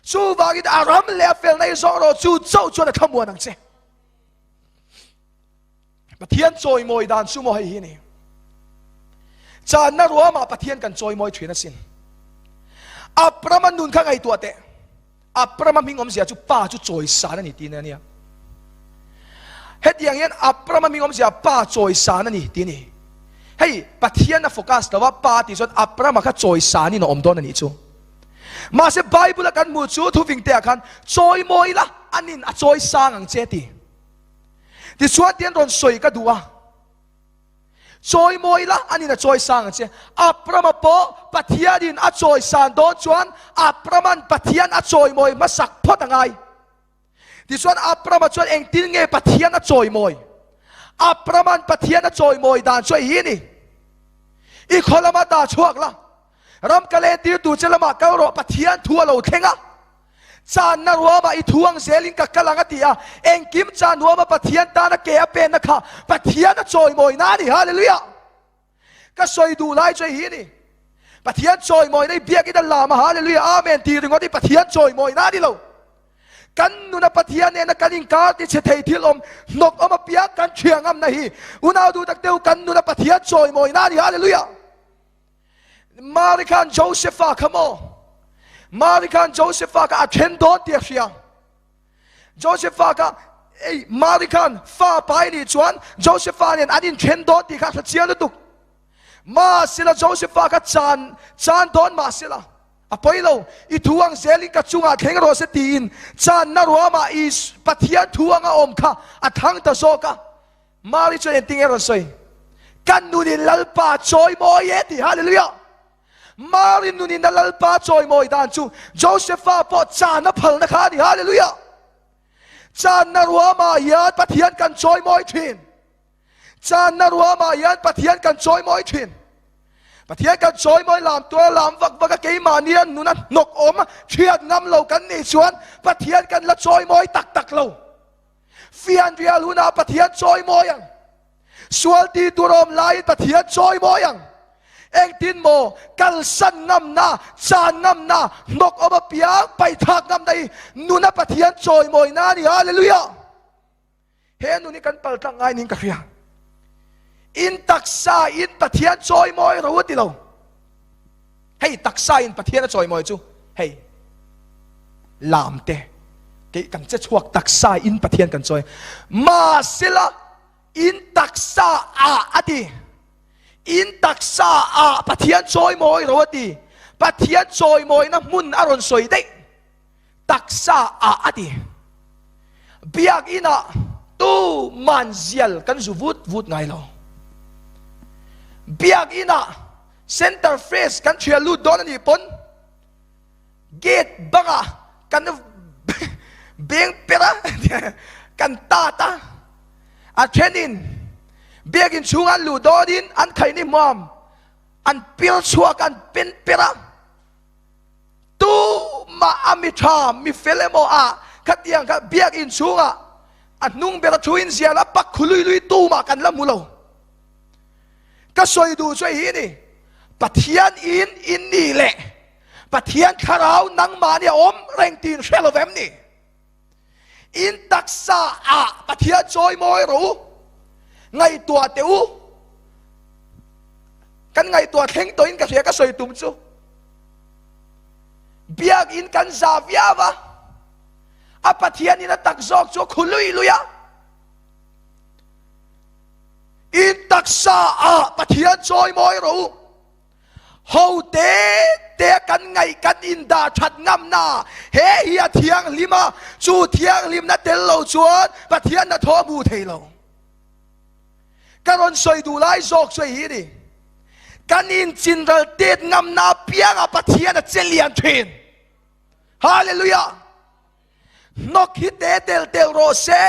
Chuvangin a ram leh a felna i zawng rawh chu chauh chuan a thlamuan ang che. Pathian chawimawi dan chu maw hei hi ni. Channa ruamah Pathian kan chawimawi thin asin. Abrama nun kha ngaihtuah teh. Abrama hming awmzia chu pa chu chawisan a ni tih a nia. Hetiang hian Abrama hming awmzia pa chawisan a ni tih a ni. Hei Pathian a focus lo a, pa tih chuan Abrama kha chawisanin a awm dawn a nih chu. Mahse Bible a kan hmuh chu thuving te ah khan chawimawi la anin a chawisang ang che ti. Tichuan tian rawn sawi ka duh a. Chawimawi la anin a chawisang ang che. Abrama pawh Pathianin a chawisan dawn chuan Abraman Pathian a chawimawi hmasak phawt a ngai. Tichuan Abrama chuan engtin nge Pathian a chawimawi? Abraman Pathian a chawimawi dan chu hei hi a ni, I khaw lama dah chhuak la, ram ka lentir tur che lamah kal rawh, Pathian thu a lo thleng a. Channa ruamah i thu ang zelin ka kal ang a ti a, engkim chan huama Pathian tana ke a penna kha Pathian a chawimawina a ni. Hallelujah! Ka sawi duh lai chu hei hi a ni. Pathian chawimawina i biakin a lam a, Hallelujah, Amen tih ringawt hi Pathian chawimawina a ni lo. Kan nuna Pathian nena kan inkar ti chhe thei thil awm hnawk awm apiang kan thiang ngamna hi unau duh tak deuh kan nuna Pathian chawimawina a ni. Hallelujah! Mari khan Josepha kha maw? Mari khan Josepha kha a then dawn tih a hria. Josepha kha ei Mari khan fa pai nih chuan Josepha nen an inthen dawn tih kha a hre chiang lutuk. Mahsela Josepha kha chan chan dawn mahsela a pawi lo. I thu ang zelin ka chungah thleng rawh se tiin channa ruamah i Pathian thu anga awm kha a thlang ta zawk a. Mari chuan engtin nge rawn sawi? Kan nunin Lalpa chawimawi e tih. Hallelujah! Mari nunin a Lalpa chawimawi dan chu Josepha pawh chana phalna kha a ni. Hallelujah! Channa ruamah hian Pathian kan chawimawi thin. Channa ruamah hian Pathian kan chawimawi thin. Pathian kan chawimawi lam tura lam vak vak a keimahnia nuna hnawk awm thiat ngam lo kan nih chuan Pathian kan la chawimawi tak tak lo. Fianrial hunah Pathian chawimawi ang. Sual ti tur awm laiin Pathian chawimawi ang. Engtin maw kalsan ngamna, chan ngamna, hnawk awm apiang paihthak ngamna hi nuna Pathian chawimawina a ni. Hallelujah! He nun hi kan paltlang ngai niin ka hria. In taksa in Pathian chawimawi ro a ti lo. Hei taksa in Pathian a chawimawi chu hei lam te kei kan che chhuak taksa in Pathian kan chawi mahsela in taksa a ati in taksa a Pathian chawimawi ro ati Pathian chawimawi na hmun a rawn sawi daih taksa a ati biak inah tu man zial kan zu vut vut ngai lo biak inah center fresh kan thial lut dawn ani pawn gate banga kan beng pera kan tat a a thenin biakin chhung an luh dawnin an khaini hmuam an pil chhuak an pen pera Tumah a mi tha, mi fel emaw a khatiang kha biakinn chhungah a hnung ber a thu in zial a pak khu lui lui tumah kan la hmu lo. Ka sawi duh chu hei hi a ni, Pathian in in ni leh Pathian thlarau nangmahni a awm reng tiin hre lo vem ni? In taksa ah Pathian chawimawi rawh u, ngaihtuah teh u. Kan ngaihtuah thleng tawhin ka hria ka sawi tum chu. Biakinn kan za viau a, a Pathian in a tak zawk chu a khu lui lui a. In taksa ah Pathian chawimawi rawh u. Ho te te kan ngaih kan in dah that ngam na he hi a thianghlim a, chu thianghlim na tel lo chuan Pathian na thaw hmu thei lo. Ka rawn sawi duh lai zawk chu hei hi a ni, kan in chinral tet ngam na apiang ah Pathian a che lian thin. Hallelujah! Hnawk hi te tel tel rawh se.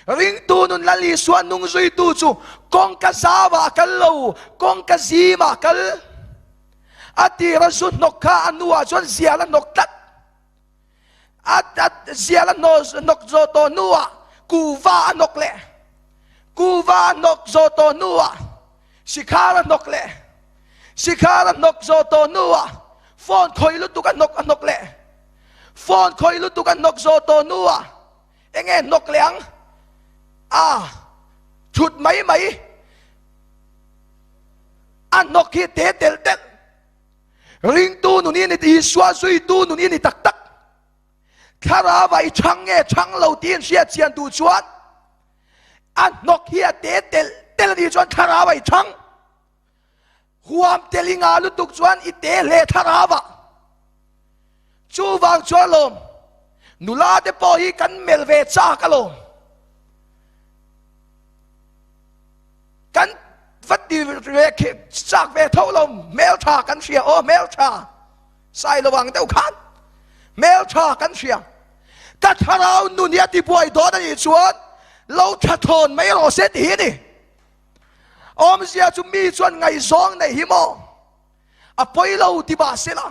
Ringtu nun Lal Isua nung zuitu chu kawngka zauah a kal lo, kawngka zimah a kal. A tira zu hnawk kha a hnuah chuan zial a hnawk tlat. A zial a hnawk zawh tawh hnuah kuhva a hnawk leh. Kuhva a hnawk zawh tawh hnuah sikhar a hnawk leh. Sikhar a hnawk zawh tawh hnuah phone khawih lutuk a hnawk a hnawk leh. Phone khawih lutuk a hnawk zawh tawh hnuah enge hnawk leh ang? A thut mai mai a hnawk hi te telh telh. Ringtu nun i ni, Isua zuitu nun i ni tak tak. Thlarau i chhang nge chhang lo tiin hriat chian duh chuan a hnawk hi a te telh telh a nih chuan thlarau i chhang. Huam tel i ngah lutuk chuan i te hle thlarau ah. Chuvang chuan lawm nula te pawh hi kan mel ve chak alawm. Kan va ti ve chak ve tho lo hmeltha kan hria aw hmeltha sai lo ang deuh khan hmeltha kan hria ka thlarau nun hi a ti buai dawn a nih chuan lo tha thawn mai rawh se ti hi a ni awmzia chu mi chuan ngaihzawng nei hi maw a pawi lo ti mah sela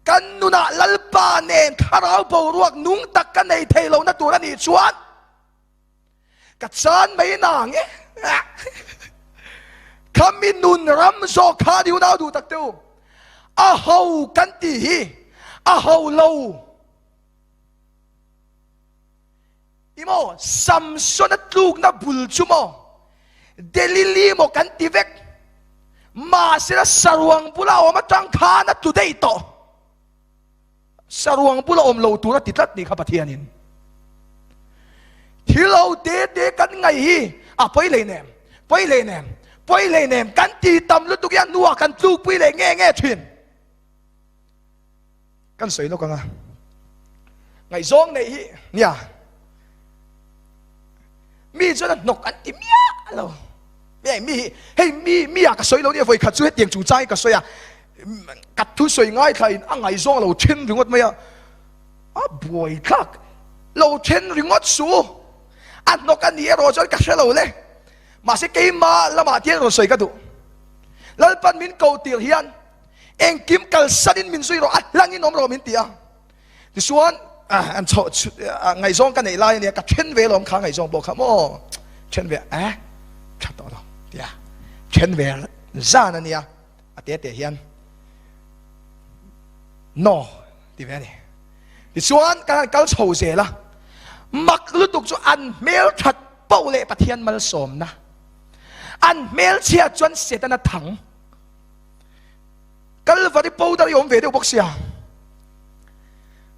kan nunah lalpa nen thlarau boruak nung tak ka nei thei lo na tur a nih chuan Ka chan mai nang e. Khami nun ram zawk kha ni unau duh tak te u. A ho kan ti hi a ho lo. Imo Samson a tlukna bul chu maw Delili maw kan ti vek. Mahsela saruang bula awm atang khan a tlu daih tawh. Saruang bula awm lo tur a ti tlat ni kha Pathianin. Thil ho te te kan ngaih hi a pawi hlei nem, pawi hlei nem, pawi hlei nem kan ti tam lutuk hi a hnuah kan tlukpui leh nge nge thin. Kan sawi lawk anga ngaihzawng neih hi nia mi chuan a hnawk an ti miah lo. Mi hi hei mi mi ah ka sawi lo nia vawi khat chu hetiang chungchang hi ka sawi a. Ka thusawi ngaithla in a ngaihzawng lo then ringawt mai a, a buai thlak lo then ringawt su, a hnawk a nih erawh chuan ka hre lo le, mahse keima lamah tian rawn sawi ka duh. Lalpan min ko tir hian engkim kalsan in min zui rawh, a hlang in awm rawh min ti a, tichuan an chhoh ngaihzawng ka neih lai a nia, ka then ve lawm kha ngaihzawng pawh kha maw then ve a tha tawh lo tia then ve zan a nia. A te te hian no ti ve a ni. Tichuan kan han kal chho zel a, mak lutuk chu an hmel that poh leh Pathian malsawmna, an hmel chhiat chuan Setana thang. Kalvari powder i awm ve deuh bawk sia,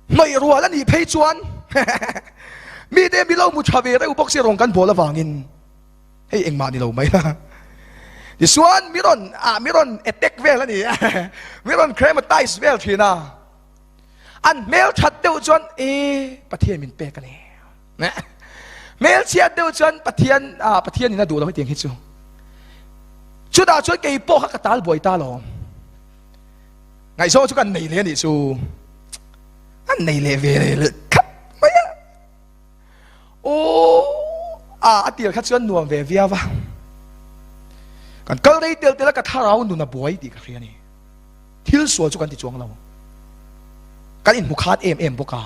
hnawih rual a nih phei chuan mite mi lo mu tha ve reuh bawk sia rawng kan bawl avangin. Hei engmah ni lo mai la. Tichuan mi rawn ah mi rawn attack vel a ni a, mi rawn chrematize vel thin a. An hmel that deuh chuan e Pathian min pek a ni. Hmel chhiat deuh chuan Pathian ah Pathian in a duh lo hetiang hi chu. Chutah chuan kei pawh kha ka tal buai ta lo. Ngaihzawng chu kan nei leh a nih chu. An nei leh ve leh khat mai a. Aw a a tir kha chuan nuam ve viau a, kan kal rei tel tel a ka thlarau nun a buai tih ka hria a ni. Thil sual chu kan ti chuang lo, kan inhmu khat em em bawk a,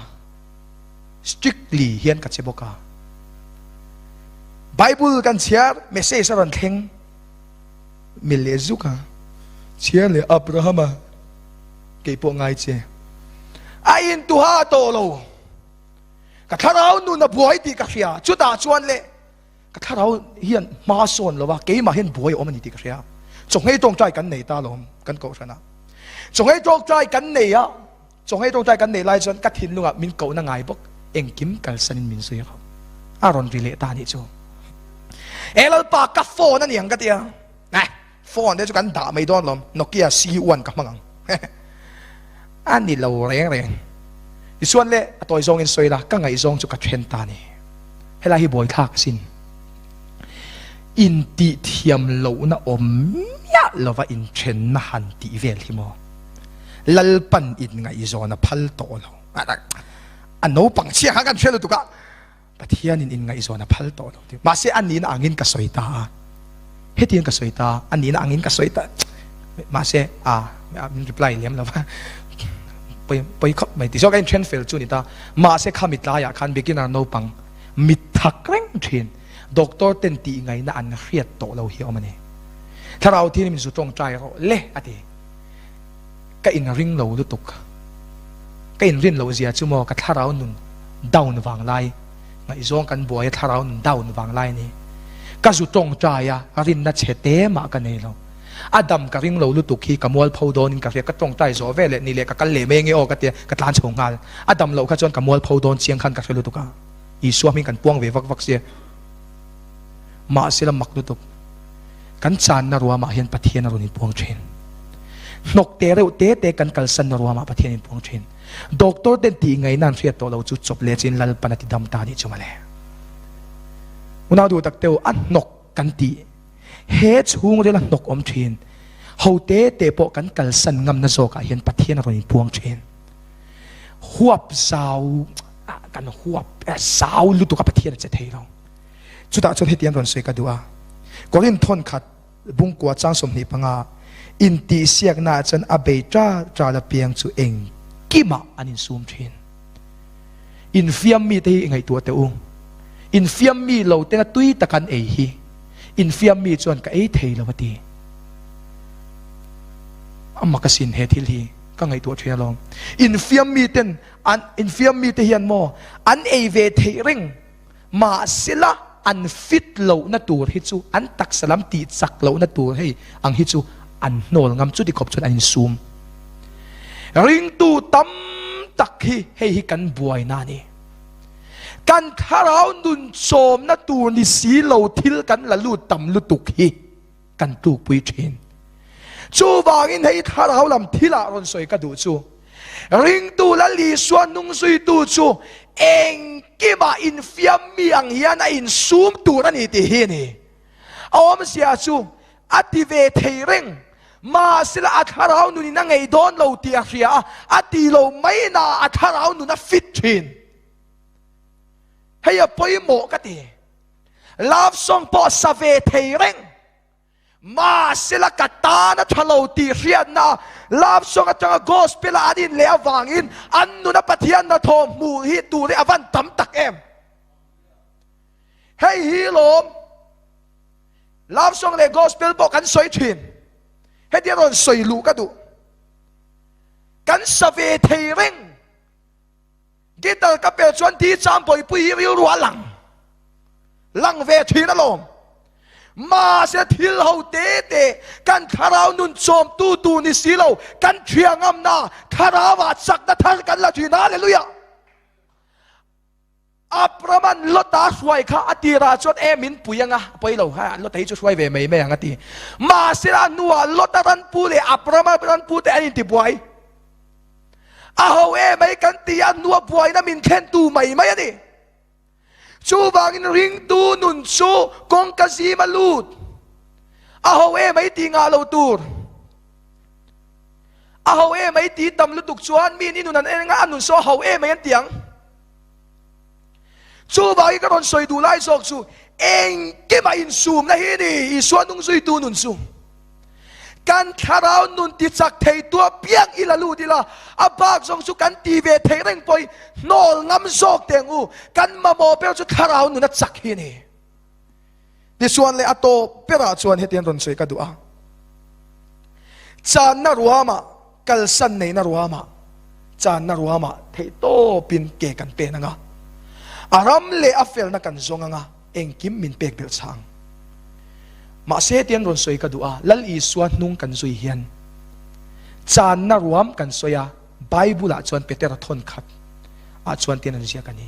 strictly hian ka che bawk a. Bible kan chhiar message a rawn thleng mi leh zuk a, chhiar leh Abrahama kei pawh ngai che a intuha tawh lo. Ka thlarau nun a buai tih ka hria, chutah chuan le ka thlarau hian hma sawn lo a, keimah hian buai a awm a ni tih ka hria. Chawnghei tawngtai kan nei ta alawm kan kohhran ah. Chawnghei tawngtai kan nei a, chawnghei tawngtai kan nei lai chuan ka thinlungah min kohna ngai bawk, engkim kalsanin min zui rawh. A rawn ri leh ta nih chu. E Lalpa ka phone a ni ang ka ti a, eh phone te chu kan dah mai dawn lawm, Nokia C1 ka hmang ang. A ni lo reng reng. Tichuan le, a tawi zawngin sawi la, ka ngaihzawng chu ka then ta a ni. Helai hi buaithlak asin. Intihthiam lohna awm miah lova inthenna han tih vel hi maw? Lalpan inngaihzawn a phal tawh lo. A naupang chhia kha kan hria lutuk a, Pathianin inngaihzawn a phal tawh lo tih. Mahse a nihna angin ka sawi ta a, hetiang ka sawi ta a, a nihna angin ka sawi ta mahse a min reply lem lo va, pawi pawi khawp mai tih zawk a inthen fel chu a ni ta. Mahse khami tlaiah khan beginner naupang mit thak reng thin doctor ten tih ngaihna an hriat tawh lo hi a awm a ni. Thlarau Thianghlim zu tawngtai rawh le a ti. Ka inring lo lutuk. Ka inrin loh zia chu maw ka thlarau nun down vang lai, ngaihzawng kan buai a thlarau nun down vang lai a ni. Ka zu tawngtai a, rinna chhe te mah ka nei lo. A dam ka ring lo lutuk hi ka mualpho dawnin ka hria, ka tawngtai zawh ve leh ni leh ka kal leh mai nge aw ka tia, ka tlan chho nghal. A dam loh kha chuan ka mualpho dawn chiang khan ka hre lutuk a, Isua hming kan puang ve vak vak sia. Mahse la mak lutuk, kan channa ruamah hian Pathian a rawn inpuang thin. Hnawk te reuh te te kan kalsanna ruamah Pathian a inpuang thin. Doctor ten tih ngaihna an hriat tawh lo chu chawp leh chin Lalpan a ti dam ta nih chu mawle. Unau duh tak teu a hnawk kan tih he chhungril a hnawk awm thin. Ho te te pawh kan kalsan ngamna zawkah hian Pathian a rawn inpuang thin. Huap zau kan huap zau lutuk a Pathian a che thei lo. Chutah chuan hetiang rawn sawi ka duh a, Korinth thawnkhat bungkua chang 25 intihsiaknaah chuan a bei ṭal ṭal apiang chu engkimah an insum ṭhin. Infiam mite hi i ngaihtuah teh u. Infiam mi lo tena tui tak an ei hi infiam mi chuan ka ei thei lo a ti. A mak asin he thil hi ka ngaihtuah ṭhin alawm. Infiam miten an infiam mite hian maw an ei ve theih reng. Mahsela an fit lohna tur hi chu an taksa lam tih chak lohna tur hei ang hi chu an hnawl ngam chuti khawp chuan an insum. Ringtu tam tak hi hei hi kan buaina a ni. Kan thlarau nun chawmna tur ni si lo thil kan la lut tam lutuk hi kan tlukpui thin. Chuvangin hei thlarau lam thilah rawn sawi ka duh chu Ringtu Lal Isua hnungzuitu chu engkimah infiam mi ang hian a insum tur a ni tih hi a ni. A awmzia chu a ti ve thei reng, mahsela a thlarau nunin a ngei dawn lo tih a hria a, a ti lo mai na a thlarau nun a fit thin. Hei a pawimawh ka ti. Love song pawh sa ve thei reng. Mahsela ka tan a tha lo tih hriatna love song atanga gospel a an inleh avangin an nuna Pathian hnathawh hmuh hi tur hi a van tam tak em. Hei hi lawm love song leh gospel pawh kan sawi thin. Hetia rawn sawi luh ka duh. Kan sa ve thei reng. Guitar ka pel chuan di chang bawihpui hi rilru a lang lang ve thin alawm. Mahse thil ho te te kan thlarau nun chawmtu tur ni si lo kan thiang ngamna thlarau ah chakna thar kan la thin. Hallelujah! Abraman Lota hruai kha a tirah chuan e min pui anga a pawi lo ha Lota hi chu hruai ve mai mai ang a ti. Mahse a hnuah Lota ranpu leh Abrama ranpu te an intibuai. A ho e mai kan ti a hnua buaina min thlentu mai mai a ni. Chuvangin ringtu nun chu kawngka zim a lut. A ho e mai ti ngah lo tur. A ho e mai ti tam lutuk chuan mi ni nun an en nga a nun saw a ho e mai an ti ang. Chuvangin ka rawn sawi duh lai zawk chu engkimah insumna hi a ni Isua nungzuitu nun chu. Kan thlarau nun ti chak thei tua piang ila lut ila, a bak zawng chu kan ti ve theih reng pawhin hnawl ngam zawk teh ang u. Kan mamawh ber chu thlarau nun a chak hi a ni. Tichuan leh a tawp berah chuan hetiang rawn sawi ka duh a, Channa ruamah, kalsan neihna ruamah, channa ruamah theihtawpin ke kan pen ang a, a ram leh a felna kan zawng ang a, engkim min pek belh chhang. Mahse hetiang rawn sawi ka duh a, Lal Isua hnung kan zui hian channa ruam kan sawi a, Bible ah chuan Petera thawn khat ah chuan tian an ziak a ni.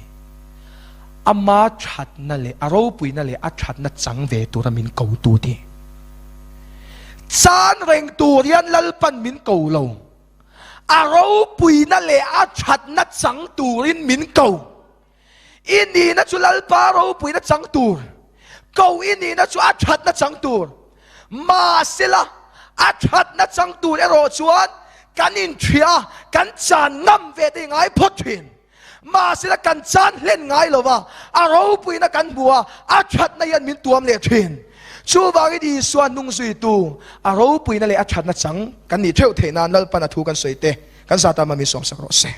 Ama thatna leh a ropuina leh a thatna chang ve tura min ko tu ti. Chan reng tur hian Lalpan min ko lo. A ropuina leh a thatna chang turin min ko. I nihna chu Lalpa ropuina chang tur, ko i nihna chu a thatna chang tur. Mahsela, a thatna chang tur erawh chuan kan inthria, kan chan ngam ve te ngai phawt thin. Mahsela kan chan hlen ngai lo va, a ropuina kan hmu a, a thatna hian min tuam leh thin. Chuvangin Isua hnungzuitu, a ropuina leh a thatna chang kan nih theuh theih nan Lalpan a thu kan sawi te, kan zata mami sawmsak rawh se.